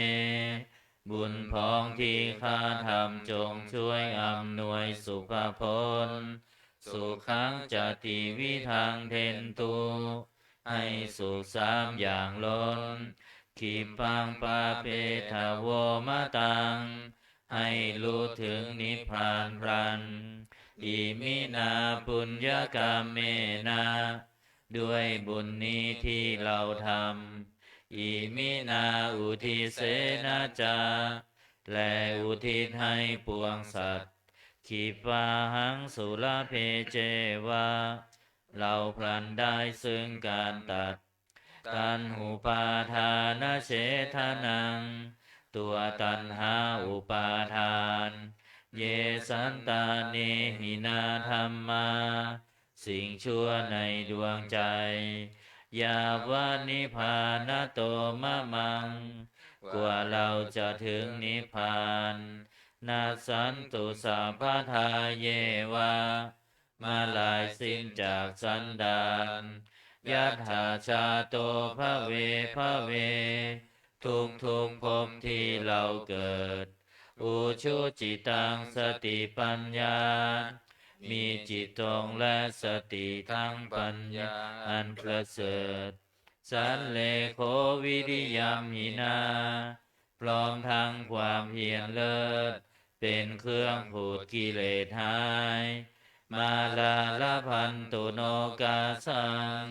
บุญพองที่ข้าทำจงช่วยอำนวยสุภพล สุขังจะติวิทังเทนตุ ให้สุขสามอย่างล้น ขิปปังปาเปทะโวมะตัง ให้รู้ถึงนิพพานพลัน อิมินาปุญญกรรมเมนะ ด้วยบุญนี้ที่เราทำ อิมินาอุทิเสนะจะ และอุทิศให้ปวงสัตว์ ขิปปาหังสุลเภเจวะ เราพลันได้ซึ่งการตัด ตัณหุปาทานเฉทนัง ตัวตัณหาอุปาทาน เยสันตาเนหินาธัมมา สิ่งชั่วในดวงใจ ยาวะนิพพานะโตมะมัง กว่าเราจะถึงนิพพาน นัสสันตุสัพพทาเยวะ เมื่อลายสิ้นจากสันดาน ยัตถาชาโตภะเวภะเว ทุกทุกๆภพที่เราเกิด อุชุจิตังสติปัญญา มีจิตตรงและสติทั้งปัญญาอันประเสริฐ สัลเลโขวิริยัมหินา พร้อมทั้งความเพียรเลิศ เป็นเครื่องขูดกิเลสหาย มาลาลพันตุโนกาสัง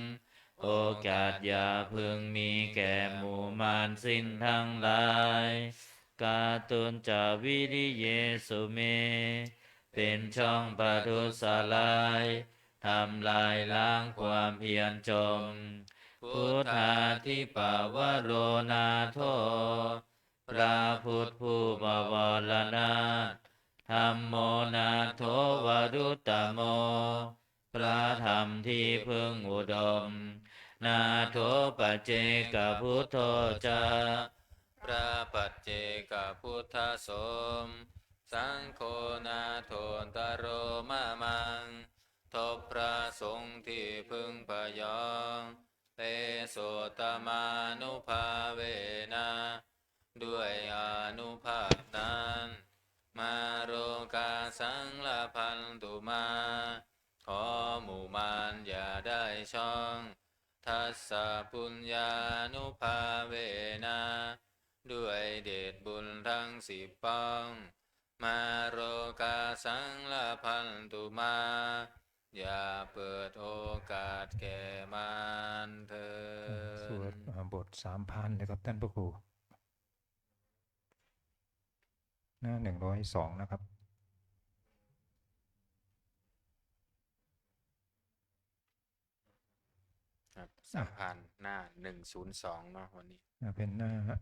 โอกาสอย่าพึงมีแก่หมู่มารสิ้นทั้งหลาย กาตุนจาวิริเยสุเม เป็นช่องประทุษร้าย ทำลายล้างความเพียรจม พุทธาธิปวโรนาโถ พระพุทธผู้บวรนาถ ธัมโมนาโถวรุตตโม พระธรรมที่พึ่งอุดม นาโถปัจเจกพุทโธจะ พระปัจเจกพุทธสม สังโฆนาโถตโรมะมัง ทบพระสงฆ์ที่พึ่งพยอง เตโสตมานุภาเวนะ ด้วยอานุภาพนั้น มาโรกาสังลพันตุมา ขอหมู่มารอย่าได้ช่อง ทัสสะปุญญานุภาเวนะ ด้วยเดชบุญทั้งสิบป้อง มาโรกาสังลพันตุมา อย่าเปิดโอกาสแก่มารเถิด สวด อ่า บทสามพานเลยครับท่านพระครู หน้าหนึ่งร้อยสองนะครับ ครับ อ่ะ สามพานหน้าหนึ่งศูนย์สองเนาะวันนี้ อ่ะ เป็นหน้า อ่ะ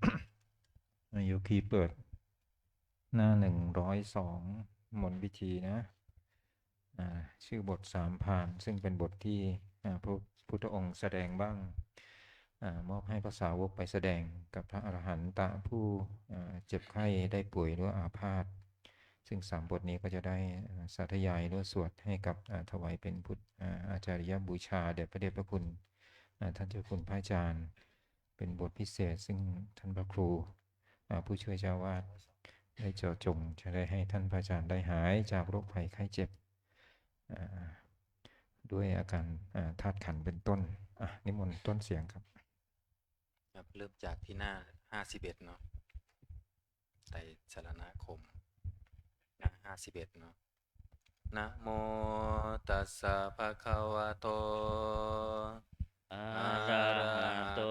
โยคีเปิดหน้าหนึ่งร้อยสอง มนต์วิธีนะ อ่า ชื่อบทสามพาน ซึ่งเป็นบทที่ อ่า พระพุทธองค์แสดงบ้าง อามอบให้พระสาวกไปแสดงกับพระอรหันตะผู้อ่าเจ็บไข้ได้ป่วยหรือว่าอาพาธ ซึ่งสามบทนี้ก็จะได้อ่าสาธยายหรือว่าสวดให้กับอ่าถวายเป็นพุทธอ่าอาจาริยบูชาแด่พระเดชพระคุณอ่าท่านเจ้าคุณพระอาจารย์ เป็นบทพิเศษ ซึ่งท่านพระครูอ่าผู้ช่วยเจ้าอาวาสได้เจาะจงจะได้ให้ท่านพระอาจารย์ได้หายจากโรคภัยไข้เจ็บอ่าด้วยอาการอ่าธาตุขันธ์เป็นต้นอ่ะนิมนต์ต้นเสียงครับ ครับ เริ่มจากที่หน้าห้าสิบเอ็ดเนาะ ไตรสรณคม หน้าห้าสิบเอ็ดเนาะ Namo tassa bhagavato arahato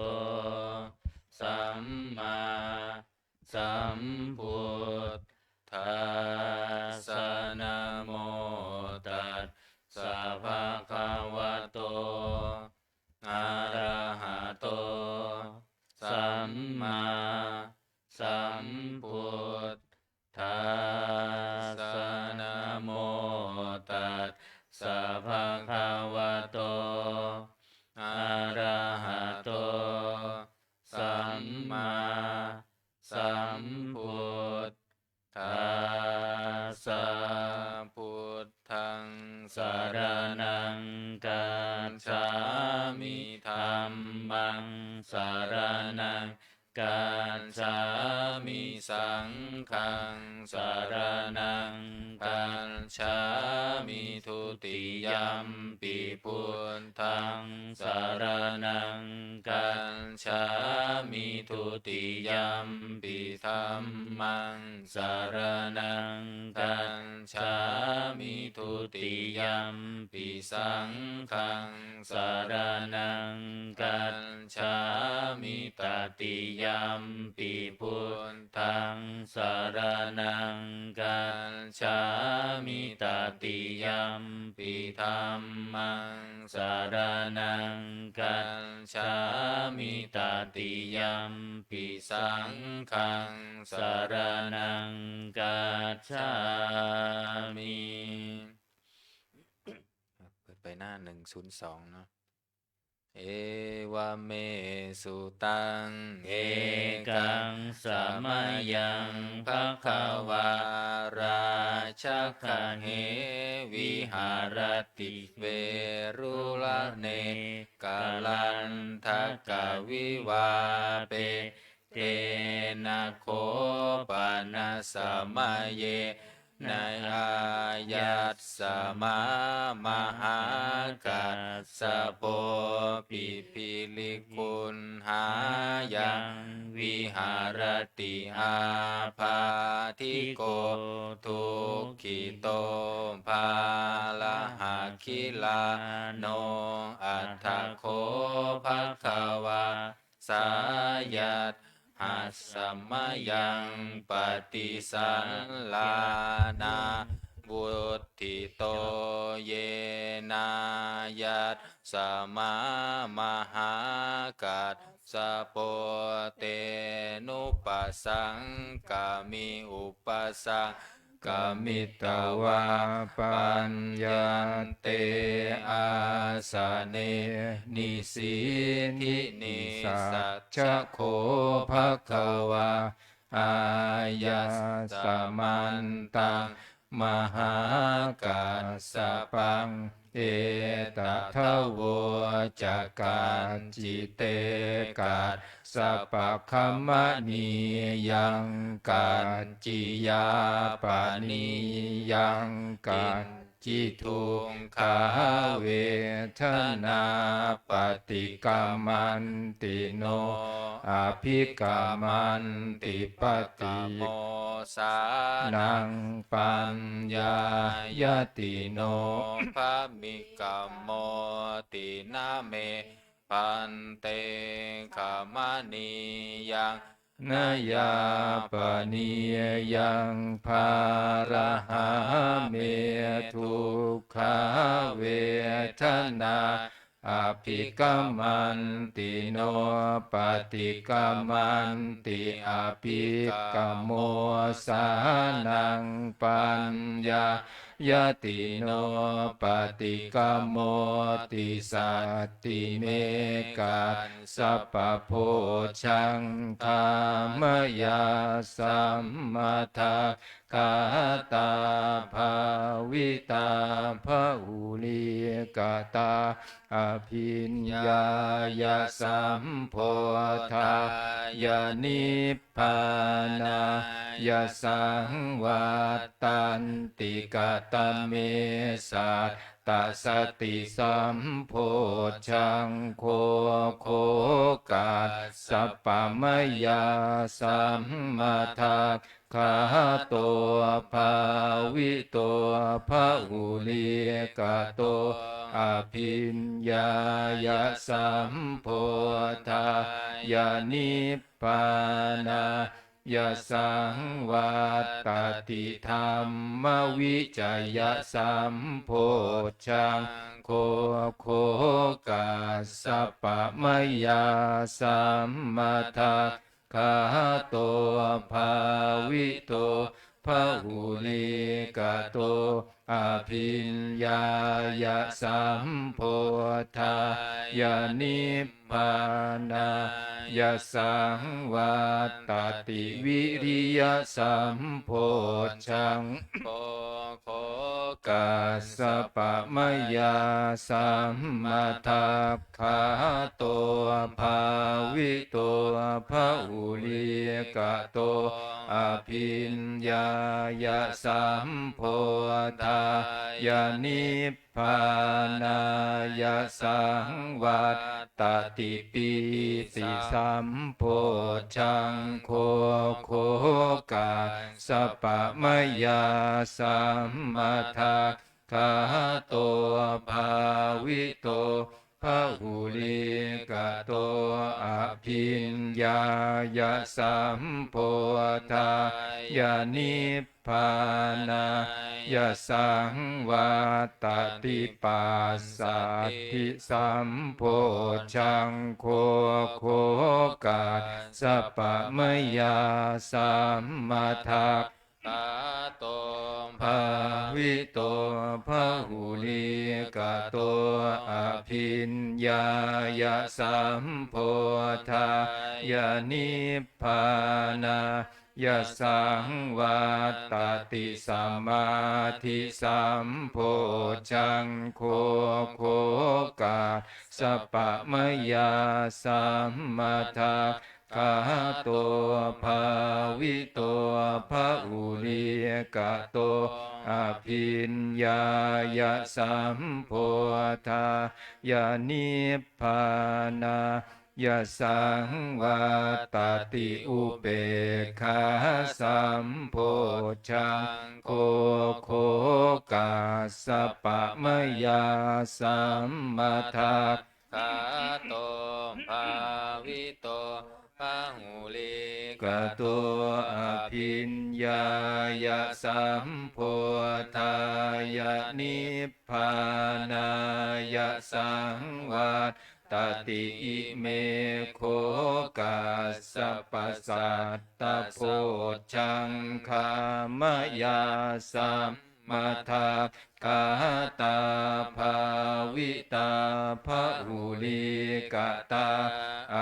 sammāsambuddhassa. Namo tassa bhagavato arahato sammāsambuddhassa. Namo tassa bhagavato arahato sammāsambuddhassa. Buddhaṃ saraṇaṃ gacchāmi. Dhammaṃ saraṇaṃ gacchāmi. Saṅghaṃ saraṇaṃ gacchāmi. Dutiyampi buddhaṃ saraṇaṃ gacchāmi. Dutiyampi dhammaṃ saraṇaṃ gacchāmi. Dutiyampi saṅghaṃ saraṇaṃ gacchāmi. Tatiyampi buddhaṃ saraṇaṃ gacchāmi. Tatiyampi dhammaṃ saraṇaṃ gacchāmi. Tatiyampi saṅghaṃ saraṇaṃ gacchāmi. เปิดไปหน้าหนึ่งศูนย์สองเนาะ Evame sutaṃ. Ekaṃ samayaṃ bhagavā rājagahe viharati verulane kalanthakavivāpe. Tena kho pana samayena āyasmā mahākassapo pipilikkhuṇhāyaṃ viharati ābādhiko dukkhito bālahaggilāno. Atha kho bhagavā sāyadhasmayaṃ paṭisallānā vuṭṭhito yenāyasmā mahākassapo tenupasaṅkami. Upasaṅ kamitvā paññaṃ te āsane nisīdimi. Sacca kho bhagavā āyasmantaṃ mahākassapaṃ etadavoca. Kacci te kassapakhamanīyaṃ, kacci yāpanīyaṃ, kacci dukkhā vedanā paṭikkamanti no abhikkhamanti. Pati sānaṃ paññāyati no bhammikkamoti. Na me bhante khamanīyaṃ, na yāpanīyaṃ, bārahā me dukkhā vedanā abhikkhamanti no paṭikkamanti. Abhikkhamosānaṃ paññā yadi no paṭikkamo tisattimekassapabojjhaṅgā mayā sammadakkhātā bhāvitā bahulīkatā abhiññāya sambodhāya nibbānāya saṃvattanti. Katame satta satisambojjhaṅgo kho kassapa mayā sammadak khāto bhāvito bahulīkato abhiññāya sambodhāya nibbānāya saṃvattati. Dhammavicayasambo jjhaṅgo kho kassapa mayā sammadak khāto bhāvito bahulīkato abhiññāya sambodhāya nibbānāya saṃvattati. Viriyasambo jjhaṅgo kho kassapa mayā sammadak khāto bhāvito bahulīkato abhiññāya sambodhāya nibbānāya saṃvattati. Pītisambo jjhaṅgo kho kassapa mayā sammadak khāto bhāvito bahulīkato abhiññāya sambodhāya nibbānāya saṃvattati. Passaddhisambo jjhaṅgo kho kassapa mayā sammadak khāto bhāvito bahulīkato abhiññāya sambodhāya nibbānāya saṃvattati. Samādhisambo jjhaṅgo kho kassapa mayā sammadak khāto bhāvito bahulīkato abhiññāya sambodhāya nibbānāya saṃvattati. Upekkhāsambo jjhaṅgo kho kassapa mayā sammadak khāto bhāvito bahulīkato abhiññāya sambodhāya nibbānāya saṃvattati. Ime kho kassapa satta bojjhaṅgā mayā sammadak khātā bhāvitā bahulīkatā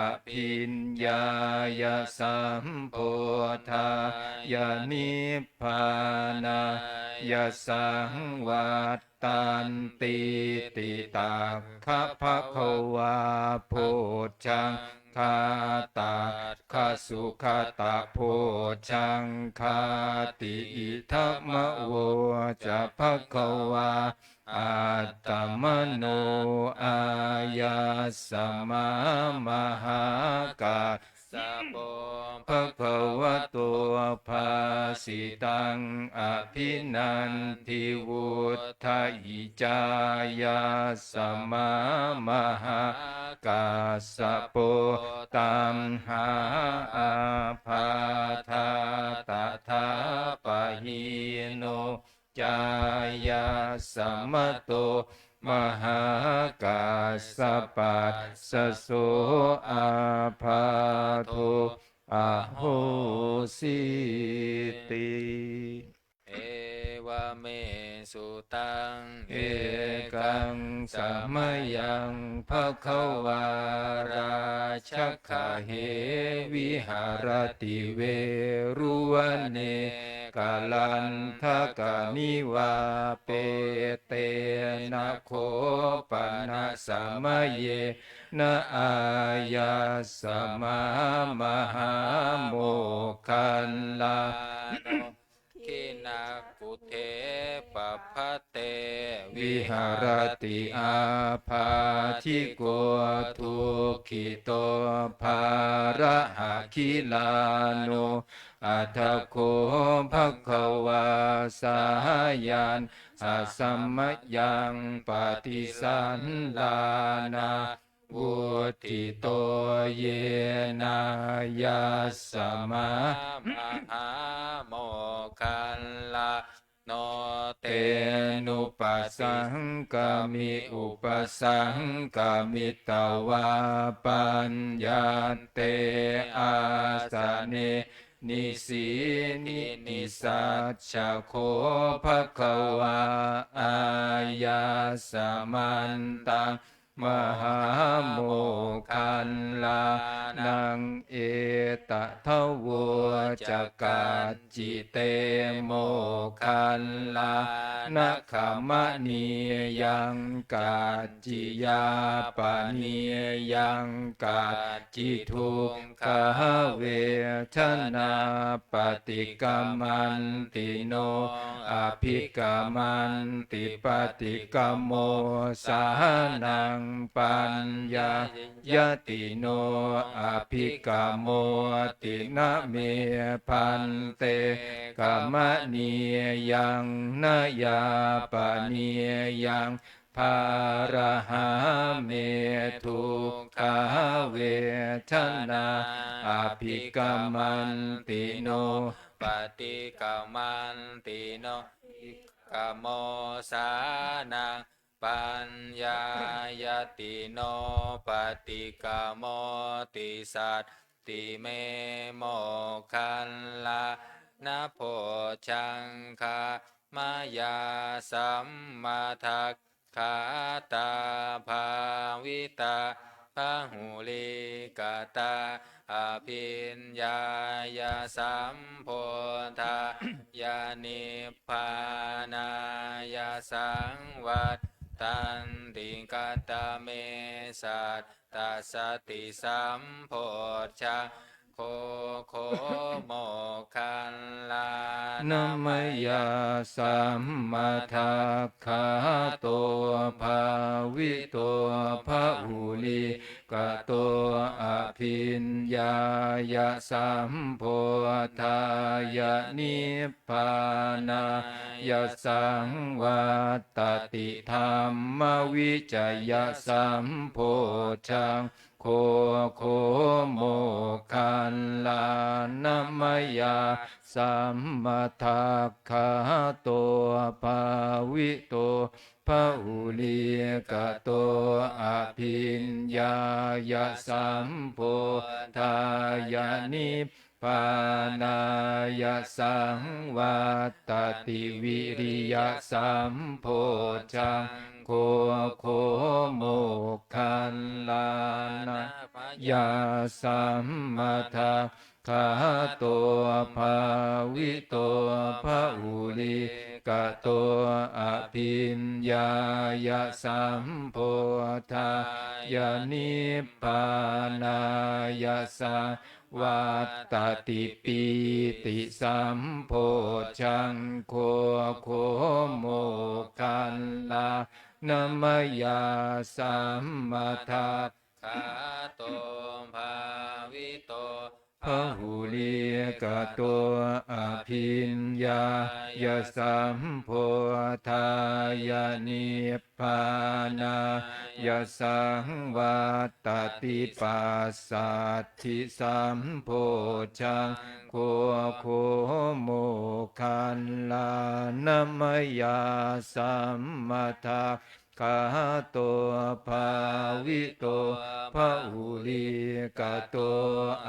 abhiññāya sambodhāya nibbānāya saṃvattantīti. Tattha bhagavā bojjhaṅ gā tattha sugatā bojjhaṅgāti. Idamavoca bhagavā. Attamano āyasmā mahākassapo bhagavato bhāsitaṃ abhinandivutthayi. Cāyasmā mahākassapo tamhā ābādhā tathāpahīno. Cāyasmato mahākassapassa so ābādho ahosīti. Evaṃ me sutaṃ. Ekaṃ samayaṃ bhagavā rājagahe viharati veruvane kalanthakaniva petena kho pana samayena āyasmā mahāmoggallāno dakkhiṇaggūṭe pabbate viharati ābādhiko dukkhito bārahagilāno. Atha kho bhagavā sayaṃ asamayaṃ paṭisallānā vuṭṭhito yenāyasmā mahāmoggallāno tenupasaṅkami, upasaṅkamitvā paññatte āsane nisīditi. Saccaṃ kho bhagavā āyasmantaṃ mahāmoggallānaṃ etadavoca: Kacci te moggallāna gamanīyaṃ, kacci yāpanīyaṃ, kacci dukkhavedanā paṭikkamanti no abhikkamanti, paṭikkamosānaṃ paññāyati no abhikkamoti. Na me bhante gamanīyaṃ, na yāpanīyaṃ, bārahā me dukkhavedanā abhikkamanti no paṭikkamanti no abhikkamosānaṃ paññāyati no paṭikkamoti. Sat ti me moggallāna bojjhaṅgā mayā sammadakkhātā bhāvitā bahulīkatā abhiññāya sambodhāya nibbānāya saṃvattanti. Katame sat ta sati sambojjhaṅgo kho moggallāna mayā sammadakkhāto bhāvito bahulīkato abhiññāya sambodhāya nibbānāya saṃvat tati. Dhammavicayasamboddhaṅgo kho moggallāna mayā sammadakkhāto bhāvito bahulīkato abhiññāya sambodhāya nib bānāya saṃvattati. Viriyasamboddhaṅgo kho moggallāna mayā sammadakkhāto bhāvito bahulīkato abhiññāya sambodhāya nibbānāya saṃ vattati. Pītisamboddhaṅgo kho moggallāna mayā sammadakkhāto bhāvito bahulīkato abhiññāya sambodhāya nib bānāya saṃvattati. Passattisambojjhaṅgo kho moggallāna mayā sammadakkhāto bhāvito bahulīkato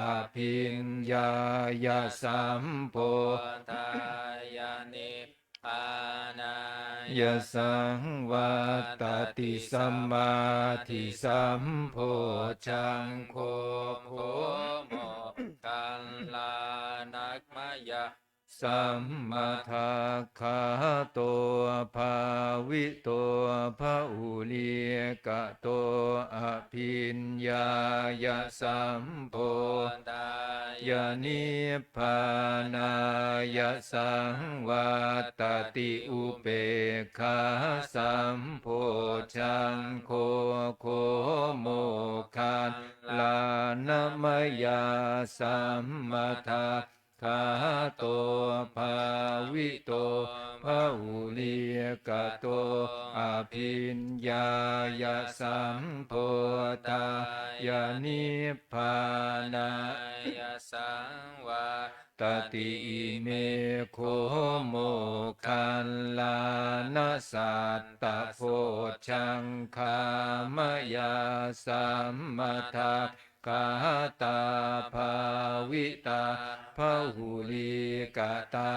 abhiññāya sambodhāya nib nibbānāya saṃvattati. Samādhisambojjhaṅgo kho moggallānakamyassammadakkhāto bhāvito bahulīkato abhiññāya sambodhāya nibbānāya saṃvattati. Upekkhāsambojjhaṅgo kho moggallānakamyassammadakkhāto bhāvito bahulīkato abhiññāya sambodhāya nibbānāya saṃvattati. Ime kho moggallāna satta bojjhaṅgā mayā sammadakkhātā bhāvitā bahulīkatā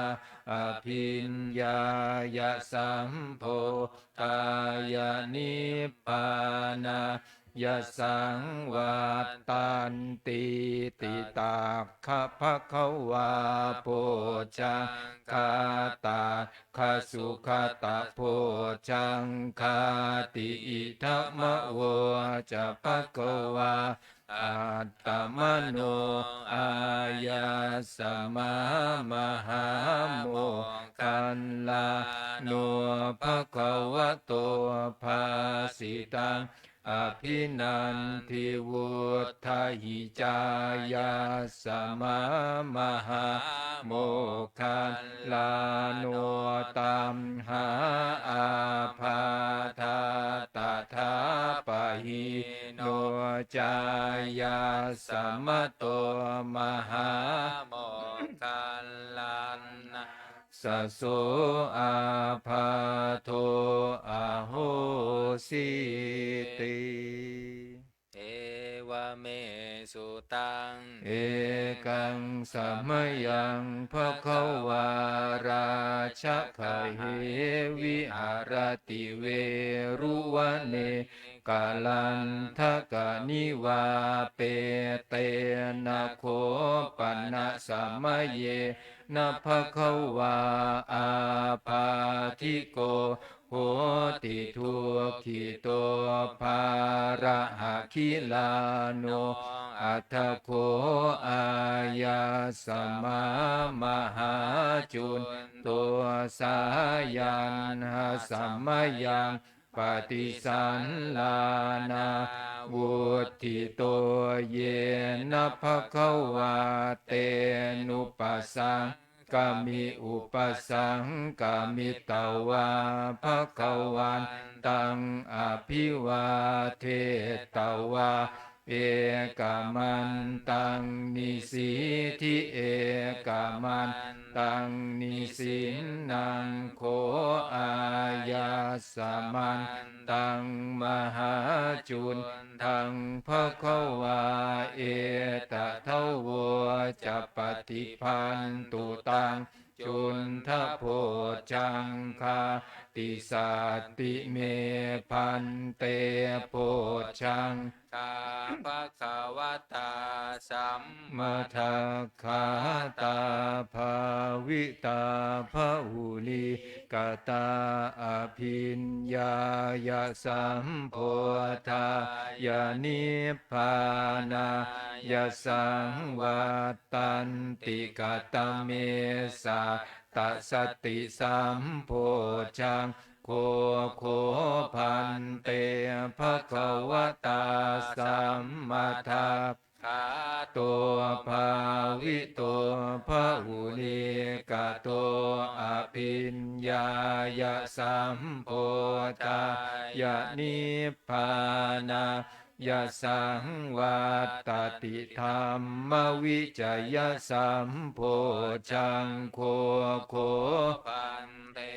abhiññāya sambodhāya nibbānāya saṃvattantīti. Takkha bhagavā bojjhaṅgā takkha sugatabojjhaṅgāti. Idamavoca bhagavā. Attamano āyasmā mahāmoggallāno bhagavato bhāsitaṃ abhinandivutthahi. Cāyasmā mahāmoggallāno tamhā ābādhā tathāpahīno cāyasmato mahāmoggallāna ssa so ābādho ahosīti. Evamesutam. Ekaṃ samayaṃ bhagavā rājagahe viharati veruvane kalanthaka nivāpe. Tena kho pana samayena bhagavā ābādhiko hoti dukkhito bārahagilāno. Atha kho āyasmā mahācunto sāyaṇhasamayaṃ paṭisallānā vuṭṭhito. Yena bhagavā tenupasaṅkami upasaṅkamitvā bhagavantaṃ abhivādetvā ekamantaṃ nisīdi. Ekamantaṃ nisinnaṃ kho āyasmantaṃ mahācundaṃ bhagavā etadavoca. Paṭibhāntu taṃ cundabojjhaṅgāti. Satti me bhante bojjhaṅgā bhagavatā sammadakkhātā bhāvitā bahulīkatā abhiññāya sambodhāya nibbānāya saṃvat tanti. Katame satta satisambojjhaṅgo kho bhante bhagavatā sammadakkhāto bhāvito bahulīkato abhiññāya sambodhāya nibbānā ya saṃvattati. Dhammavicayasambojjhaṅgo kho bhante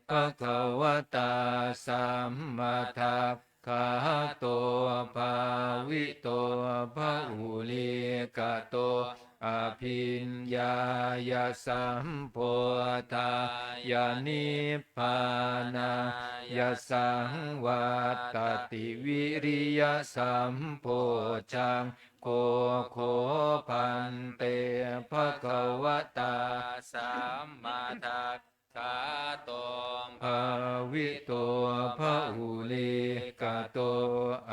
bhagavatā sammadakkhāto bhāvito bahulīkato abhiññāya sambodhāya nibbānāya saṃvattati. Viriyasambo jjhaṅgo kho bhante bhagavatā sammadakkhāto bhāvito bahulīkato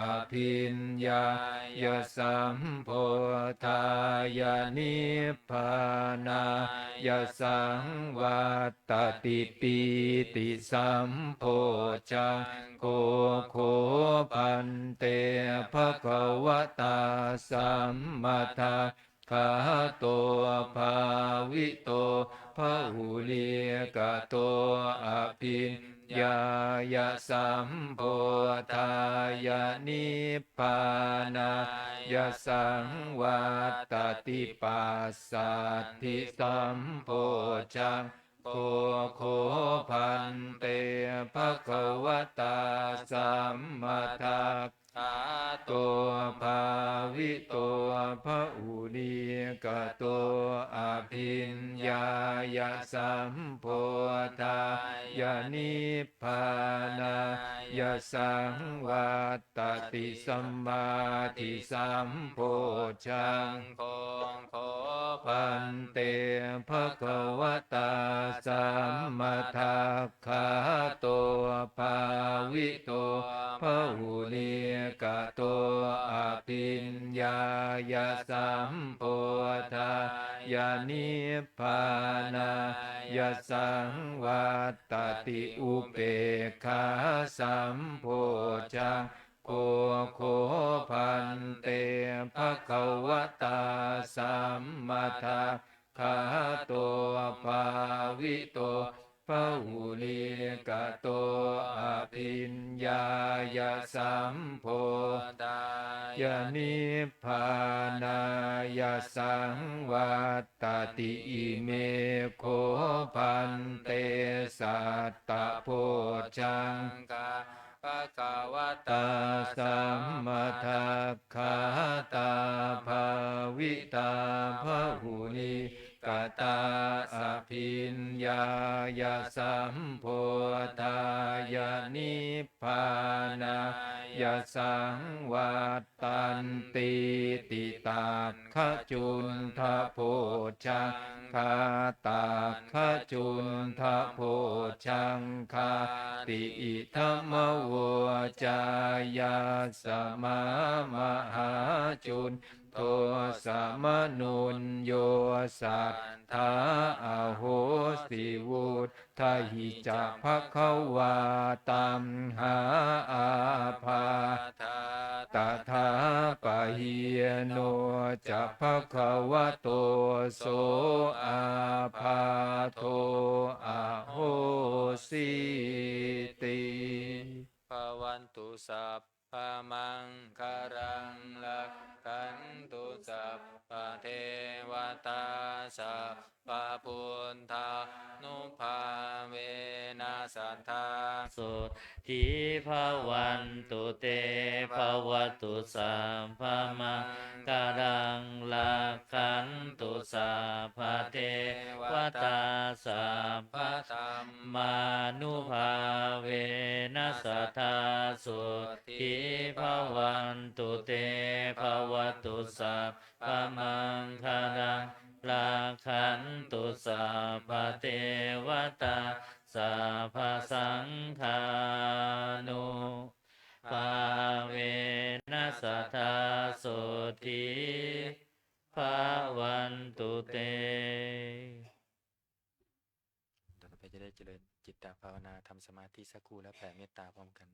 abhiññāya sambodhāya nibbānāya saṃvat tati. Pītisambojjhaṅgo kho bhante bhagavatā sammadakkhāto bhāvito bahulīkato abhiññāya sambodhāya nibbānāya saṃvattati. Passaddhi sambojjhaṅ go kho bhante bhagavatā sammadakkhāto bhāvito bahulīkato abhiññāya sambodhāya nibbānāya saṃvat tati. Samādhi sambojjhaṅgo kho bhante bhagavatā sammadakkhāto bhāvito bahulīkato abhiññāya sambodhāya nibbānāya saṃvat tati. Upekkhā sambojjhaṅgo kho bhante bhagavatā sammadakkhāto bhāvito bahulīkato abhiññāya sambodhāya nibbānāya saṃvat tati. Ime kho bhante satta bojjhaṅgā bhagavatā sammadakkhātā bhāvitā bahulīkatā abhiññāya sambodhāya nibbānāya saṃvat tantīti. Takkhacuddhabojjhaṅgā takkhacuddhabojjhaṅgāti. Idamavoca yasmā mahācuddho samanuñño satthā ahosi vuṭ ṭhahi ca bhagavā tamhā ābādhā tathāpahīno ca bhagavato so ābādho ahosīti. Bhavatu sab bamaṅgalaṃ rakkhantu sabbadevatā sabbabuddhānubhāvena sadā sotthī bhavantu te. Bhavatu sabbamaṅgalaṃ rakkhantu sabbadevatā sabbadhammānubhāvena sadā sotthī bhavantu te. Bhavatu sabbamaṅgalaṃ rakkhantu sabbadevatā sabbasaṅghānubhāvena sadā sotthī bhavantu te. ต่อไปจะได้เจริญจิตตภาวนา ทำสมาธิสักครู่ แล้วแผ่เมตตาพร้อมกัน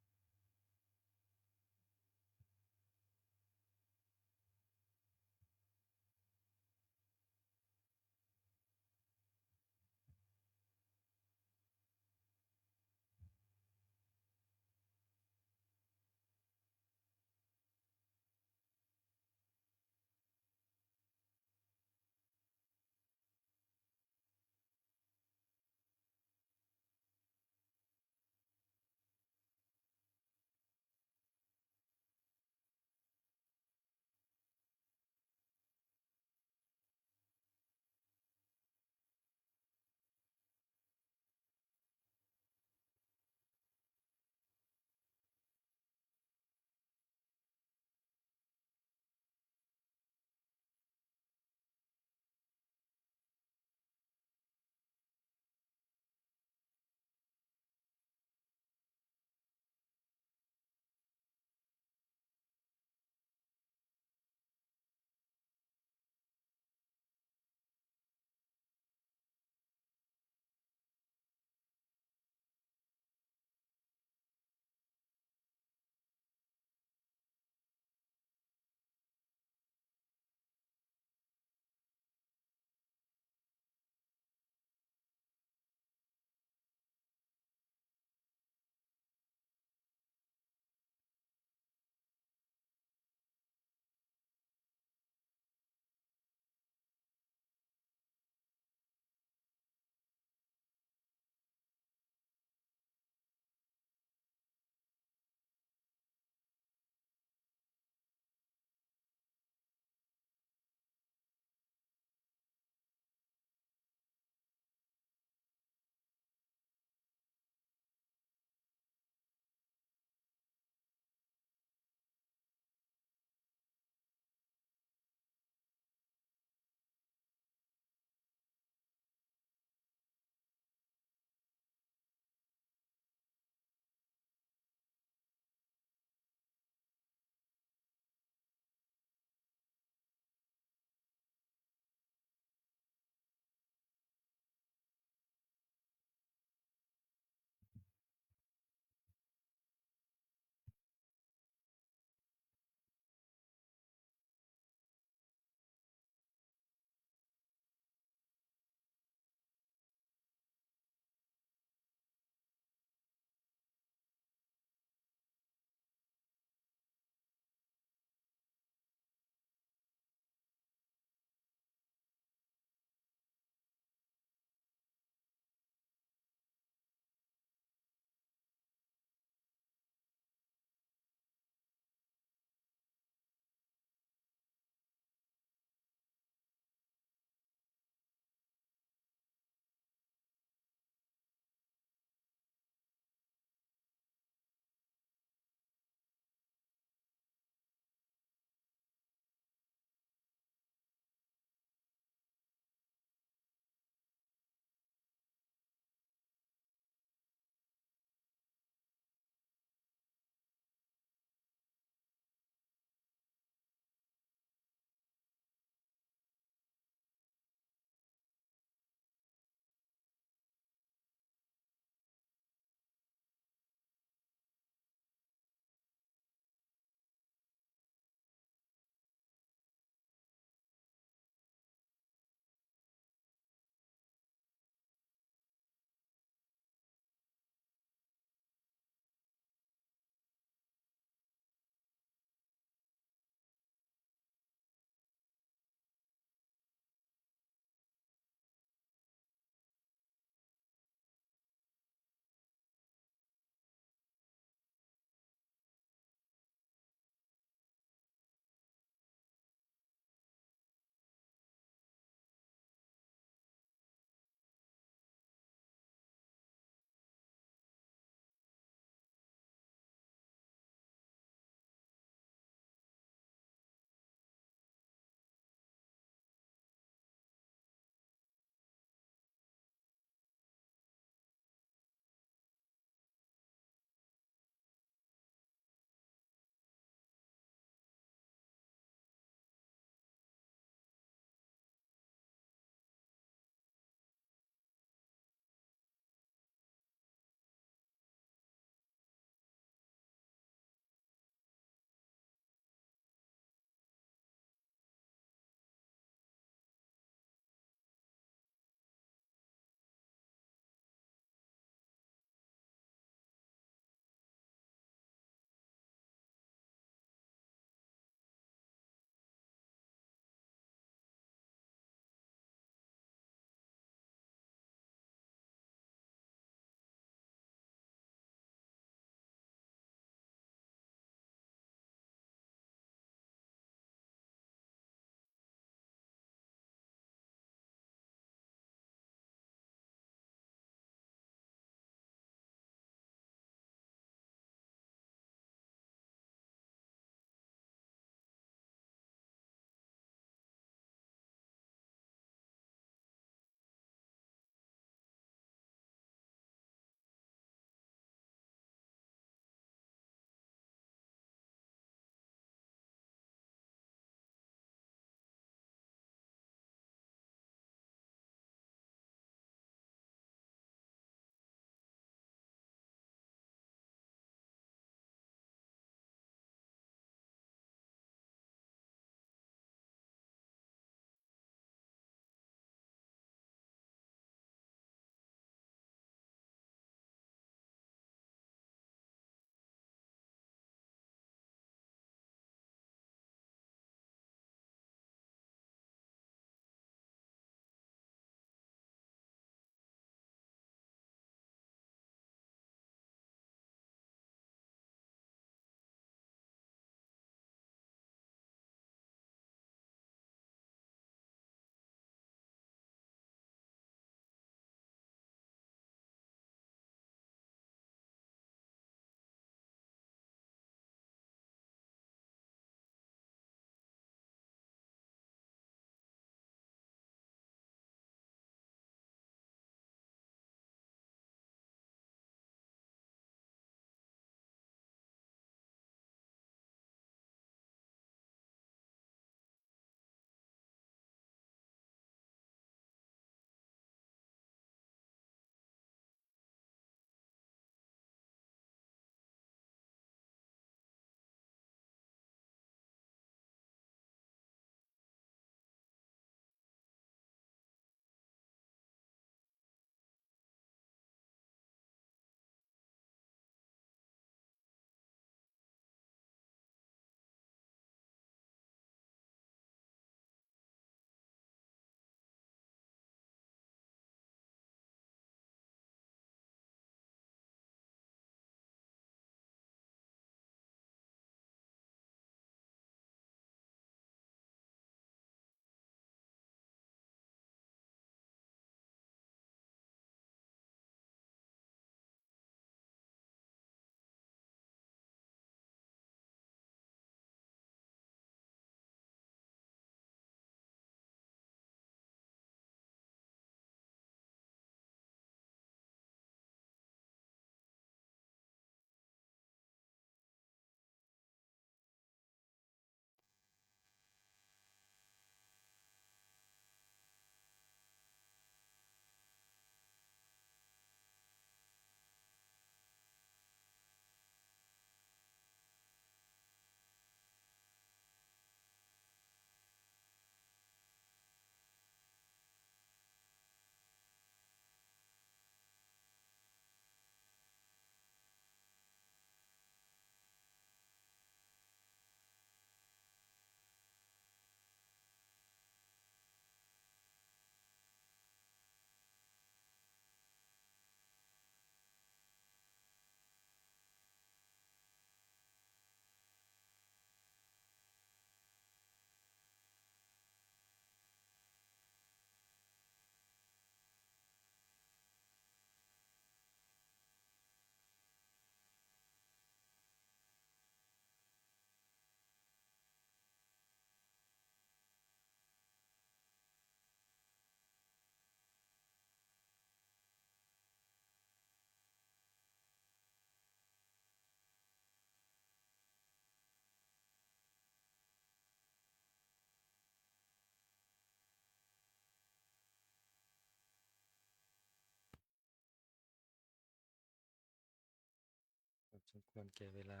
สมควรแก่เวลา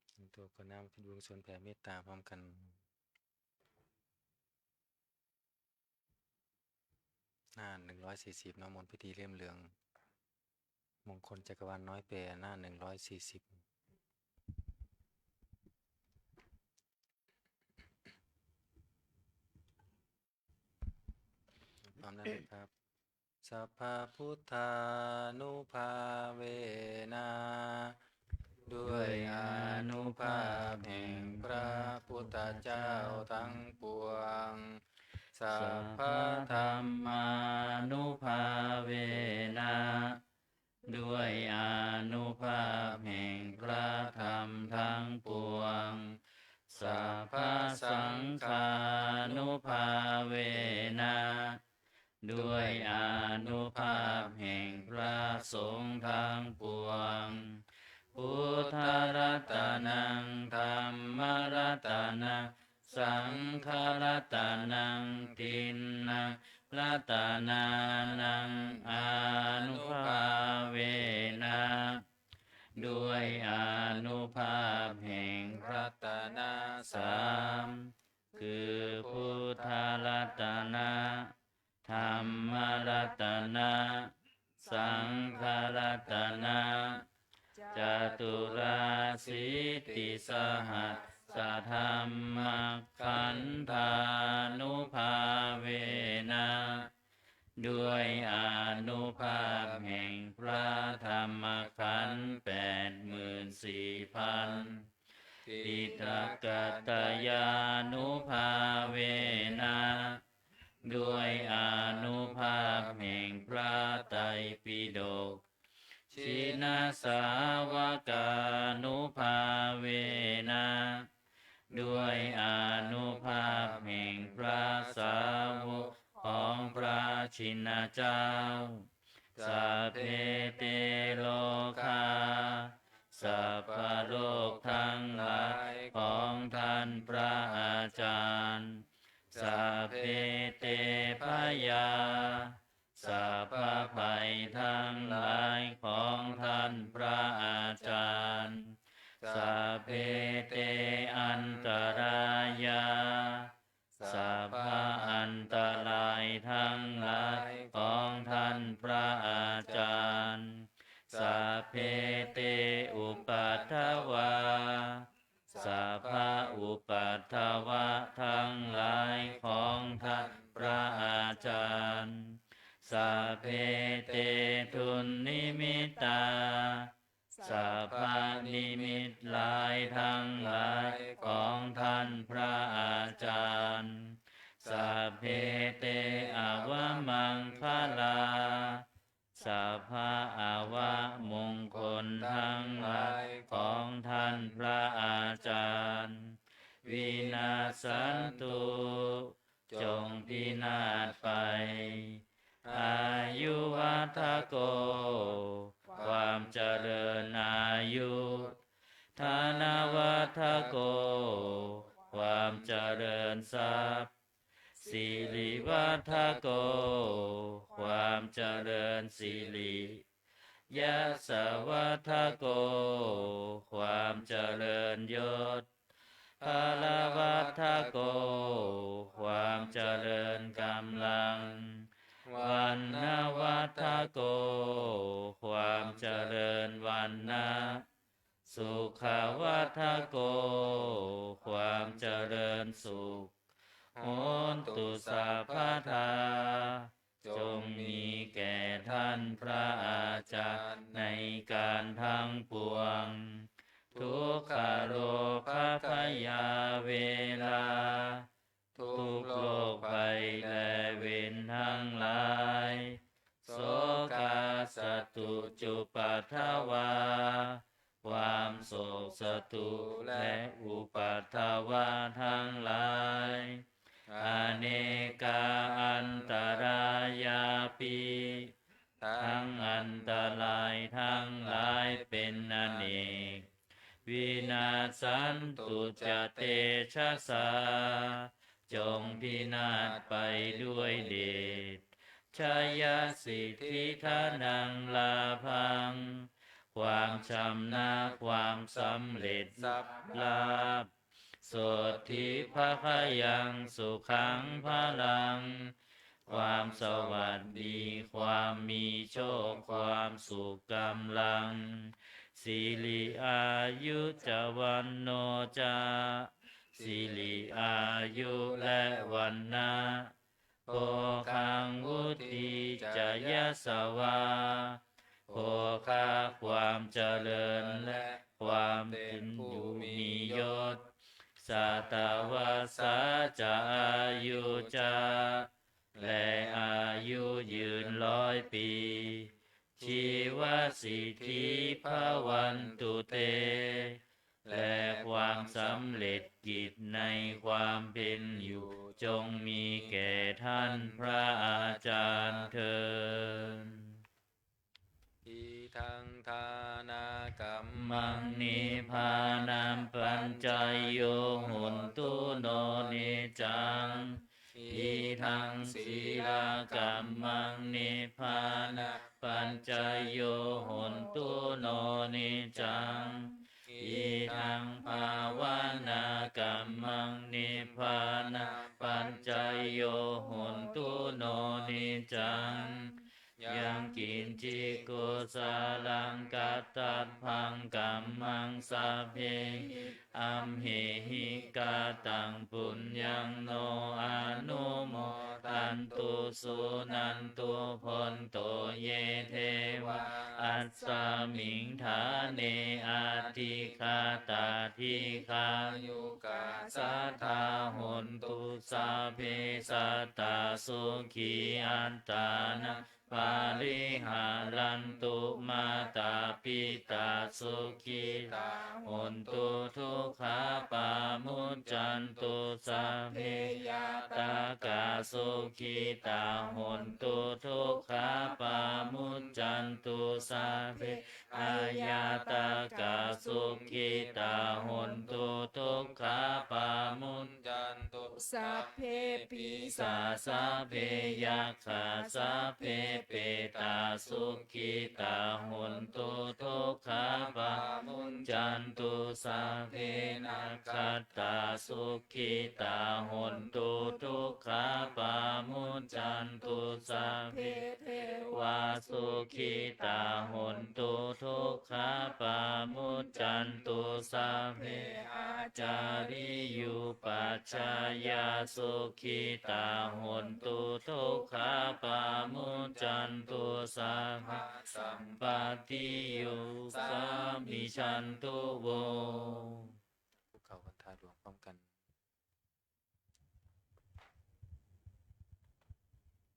เตรียมตัวกรวดน้ำอุทิศบุญกุศลแผ่เมตตาพร้อมกัน หน้าหนึ่งร้อยสี่สิบ เนาะ มนต์พิธีเล่มเหลือง มงคลจักรวาลน้อยแปล หน้าหนึ่งร้อยสี่สิบ พร้อมแล้วนะครับ Sabbabuddhānubhāvena ด้วยอานุภาพแห่งพระพุทธเจ้าทั้งปวง Sabbadhammānubhāvena ด้วยอานุภาพแห่งพระธรรมทั้งปวง Sabbasaṅghānubhāvena ด้วยอานุภาพแห่งพระสงฆ์ทั้งปวง Buddharatanaṃ dhammaratanaṃ saṅgharatanaṃ tiṇṇaṃ ratanānaṃ ānubhāvena ด้วยอานุภาพแห่งรัตนะสาม คือพุทธรัตนะ ธรรมรัตนะ สังฆรัตนะ จตุราสีติสหัสสะธรรมขันธานุภาเวนะ ด้วยอานุภาพแห่งพระธรรมขันธ์แปดหมื่นสี่พัน ปิฎกตยานุภาเวนะ ด้วยอานุภาพแห่งพระไตรปิฎก Jinasāvakānubhāvena ด้วยอานุภาพแห่งพระสาวกของพระชินเจ้า Sabbe te rogā สัพพโรคทั้งหลายของท่านพระอาจารย์ Sabbe te bhayā สัพพภัยทั้งหลายของท่านพระอาจารย์ Sabbe te antarāyā สัพพอันตรายทั้งหลายของท่านพระอาจารย์ Sabbe te upaddavā สัพพอุปัทวะทั้งหลายของท่านพระอาจารย์ Sabbe te dunnimittā สัพพนิมิตร้ายทั้งหลายของท่านพระอาจารย์ Sabbe te avamaṅgalā สัพพะอวมงคลทั้งหลายของท่านพระอาจารย์ Vinassantu จงพินาศไป Āyuvaḍḍhako ความเจริญอายุ Dhanavaḍḍhako ความเจริญทรัพย์ Sirivaḍḍhako ความเจริญสิริ Yasavaḍḍhako ความเจริญยศ Balavaḍḍhako ความเจริญกำลัง Vaṇṇavaḍḍhako ความเจริญวรรณะ Sukhavaḍḍhako ความเจริญสุข Hontu sabbadā จงมีแก่ท่านพระอาจารย์ในการทั้งปวง Dukkharogabhayā verā ทุกข์โรคภัยและเวรทั้งหลาย Sokā sattu cupaddavā ความโศกศัตรูและอุปัทวะทั้งหลาย Anekā antarāyāpi ทั้งอันตรายทั้งหลายเป็นอเนก Vinassantu ca tejasā จงพินาศไปด้วยเดช jayasiddhi dhanaṃ lābhaṃ ความชำนาญ ความสำเร็จ ทรัพย์ ลาภ sotthi bhāgyaṃ sukhaṃ balaṃ ความสวัสดี ความมีโชค ความสุข กำลัง siri āyu ca vaṇṇo ca สิริอายุ และ วรรณะ bhogaṃ vuḍḍhī ca yasavā โภคะ ความเจริญ และ ความเป็นผู้มียศ satavassā ca āyū ca และอายุยืนร้อยปี jīvasiddhī bhavantu te และความสำเร็จกิจในความเป็นอยู่ จงมีแก่ท่านพระอาจารย์เทอญ Idaṃ dānakammaṃ nibbānapaccayo hotu no niccaṃ. Idaṃ sīlakammaṃ nibbānapaccayo hotu no niccaṃ. Idaṃ bhāvanākammaṃ nibbānapaccayo hotu no niccaṃ. Yaṃ kiñci kusalaṃ kattabbaṃ kammaṃ sabbehi amhehi kataṃ puññaṃ no anumodantu suṇantu bhonto ye devā asmiṃ ṭhāne adhigatā dīghāyukā sadā hontu sabbe sattā sukhī attānaṃ pariharantu. Mātā pitā sukhitā hontu dukkhā pamuccantu sabbe ñātakā sukhitā hontu dukkhā pamuccantu sabbe aññātakā sukhitā hontu dukkhā pamuccantu sabbe pisācā sabbe yakkhā sabbe petā sukhitā hontu dukkhā pamuccantu sabbe nakkhattā sukhitā hontu dukkhā pamuccantu sabbe devā sukhitā hontu dukkhā pamuccantu sabbe ācariyupajjhāyā sukhitā hontu dukkhā pamuccantu sabbasampattiyū samijjhantu vo. คุกเข่าวันทาหลวงพร้อมกัน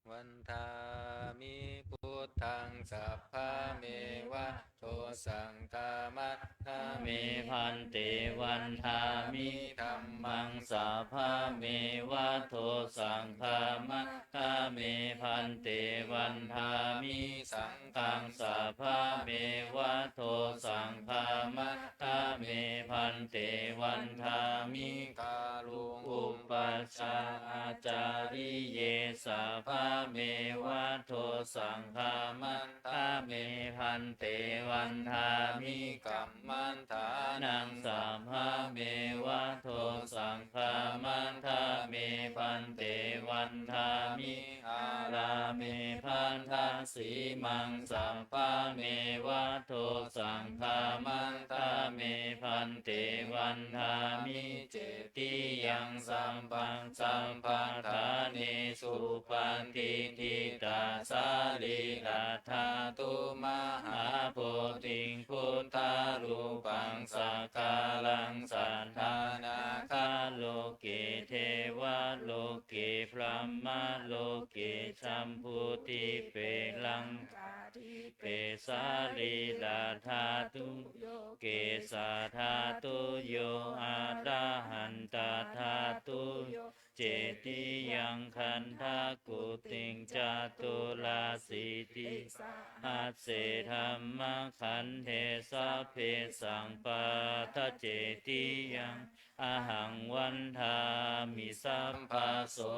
Vandāmi buddhaṃ sabbameva dosaṃ khamatha me bhante. Vandāmi dhammaṃ sabbameva dosaṃ khamatha me bhante. Vandāmi saṅghaṃ sabbameva dosaṃ khamatha me bhante. Vandāmi guruṃ upajjhāyācariye sabbameva dosaṃ khamatha me bhante. Vandāmi kammaṭṭhānaṃ sabbameva dosaṃ khamatha me bhante. Vandāmi ārāme baddhasīmaṃ sabbameva dosaṃ khamatha me bhante. Vandāmi cetiyaṃ sabbaṃ sabbaṭṭhānesu patiṭṭhitā sarīradhātu mahābodhiṃ buddharūpaṃ sakkāraṃ sadā nāgaloke devaloke brahmaloke jambudīpe laṅkādīpe sarīradhātuyo kesādhātuyo arahantadhātuyo cetiyaṃ gandhakuṭiṃ caturāsītisahasse dhammakkhandhe sabbesaṃ pattacetiyaṃ ahaṃ vandāmi sabbaso.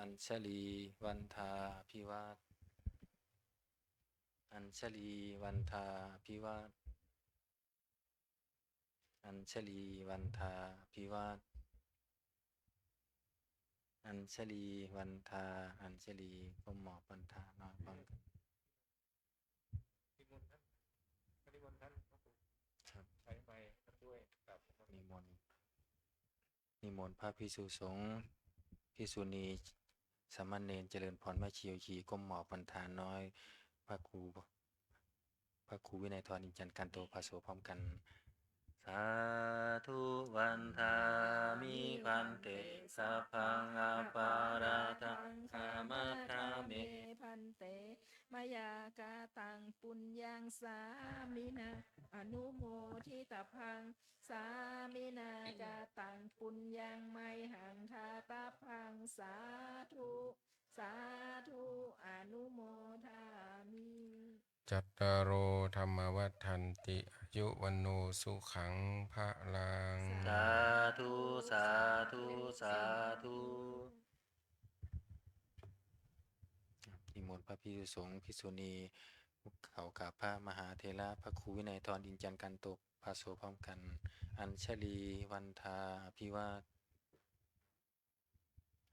Añjali vandhā abhivād. Añjali vandhā abhivād. Añjali vandhā abhivād. Añjali vandhā. Añjali ก้มหมอบบันทาน้อยพร้อมกัน นิมนต์ท่าน นิมนต์ท่านพระครู ครับ ใช้ไมค์ด้วยครับ นิมนต์ นิมนต์พระภิกษุสงฆ์ ภิกษุณี สามเณร เจริญพร แม่ชี โยคี ก้มหมอบบันทาน้อย พระครู พระครูวินัยทร อินจันทร์ กันโต ภาโส พร้อมกัน Sādhu vandāmi bhante, sabbaṃ aparādhaṃ khamatha me. Bhante, mayā kataṃ puññaṃ sāminā anumoditabbaṃ, sāminā kataṃ puññaṃ mayhaṃ dātabbaṃ. Sādhu, sādhu, anumodāmi. Cattāro dhammā vaḍḍhanti, āyu vaṇṇo sukhaṃ balaṃ. Sādhu, sādhu, sādhu. นิมนต์พระภิกษุสงฆ์ ภิกษุณี เขากราบพระมหาเถระ พระครูวินัยทร อินจันทร์ กันโต ภาโส พร้อมกัน Añjali vandhā abhivād.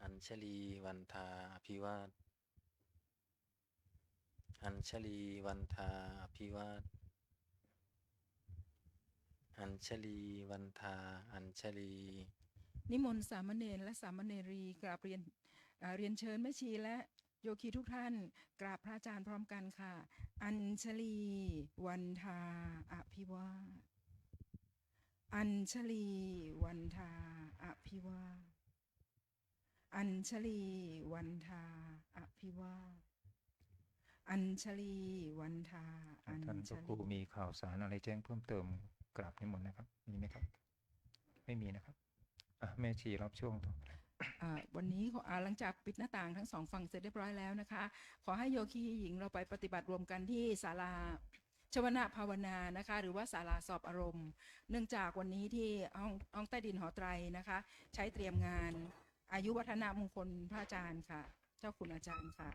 Añjali vandhā abhivād. Añjali vandhā abhivād. Añjali vandhā. Añjali. นิมนต์สามเณรและสามเณรีกราบเรียน เอ่อ เรียนเชิญแม่ชีและโยคีทุกท่านกราบพระอาจารย์พร้อมกันค่ะ Añjali vandhā abhivād. Añjali vandhā abhivād. Añjali vandhā abhivād. Añjali vandhā. ท่านพระครู Añjali มีข่าวสารอะไรแจ้งเพิ่มเติม กราบนิมนต์นะครับ มีไหมครับ ไม่มีนะครับ อ่ะ แม่ชีรับช่วงต่อ อ่า วันนี้ขอ อ่า หลังจากปิดหน้าต่างทั้งสองฝั่งเสร็จเรียบร้อยแล้วนะคะ ขอให้โยคีหญิงเราไปปฏิบัติรวมกันที่ศาลาชวนะภาวนานะคะ หรือว่าศาลาสอบอารมณ์ เนื่องจากวันนี้ที่ห้อง ห้องใต้ดินหอไตรนะคะ ใช้เตรียมงานอายุวัฒนมงคลพระอาจารย์ค่ะ เจ้าคุณอาจารย์ค่ะ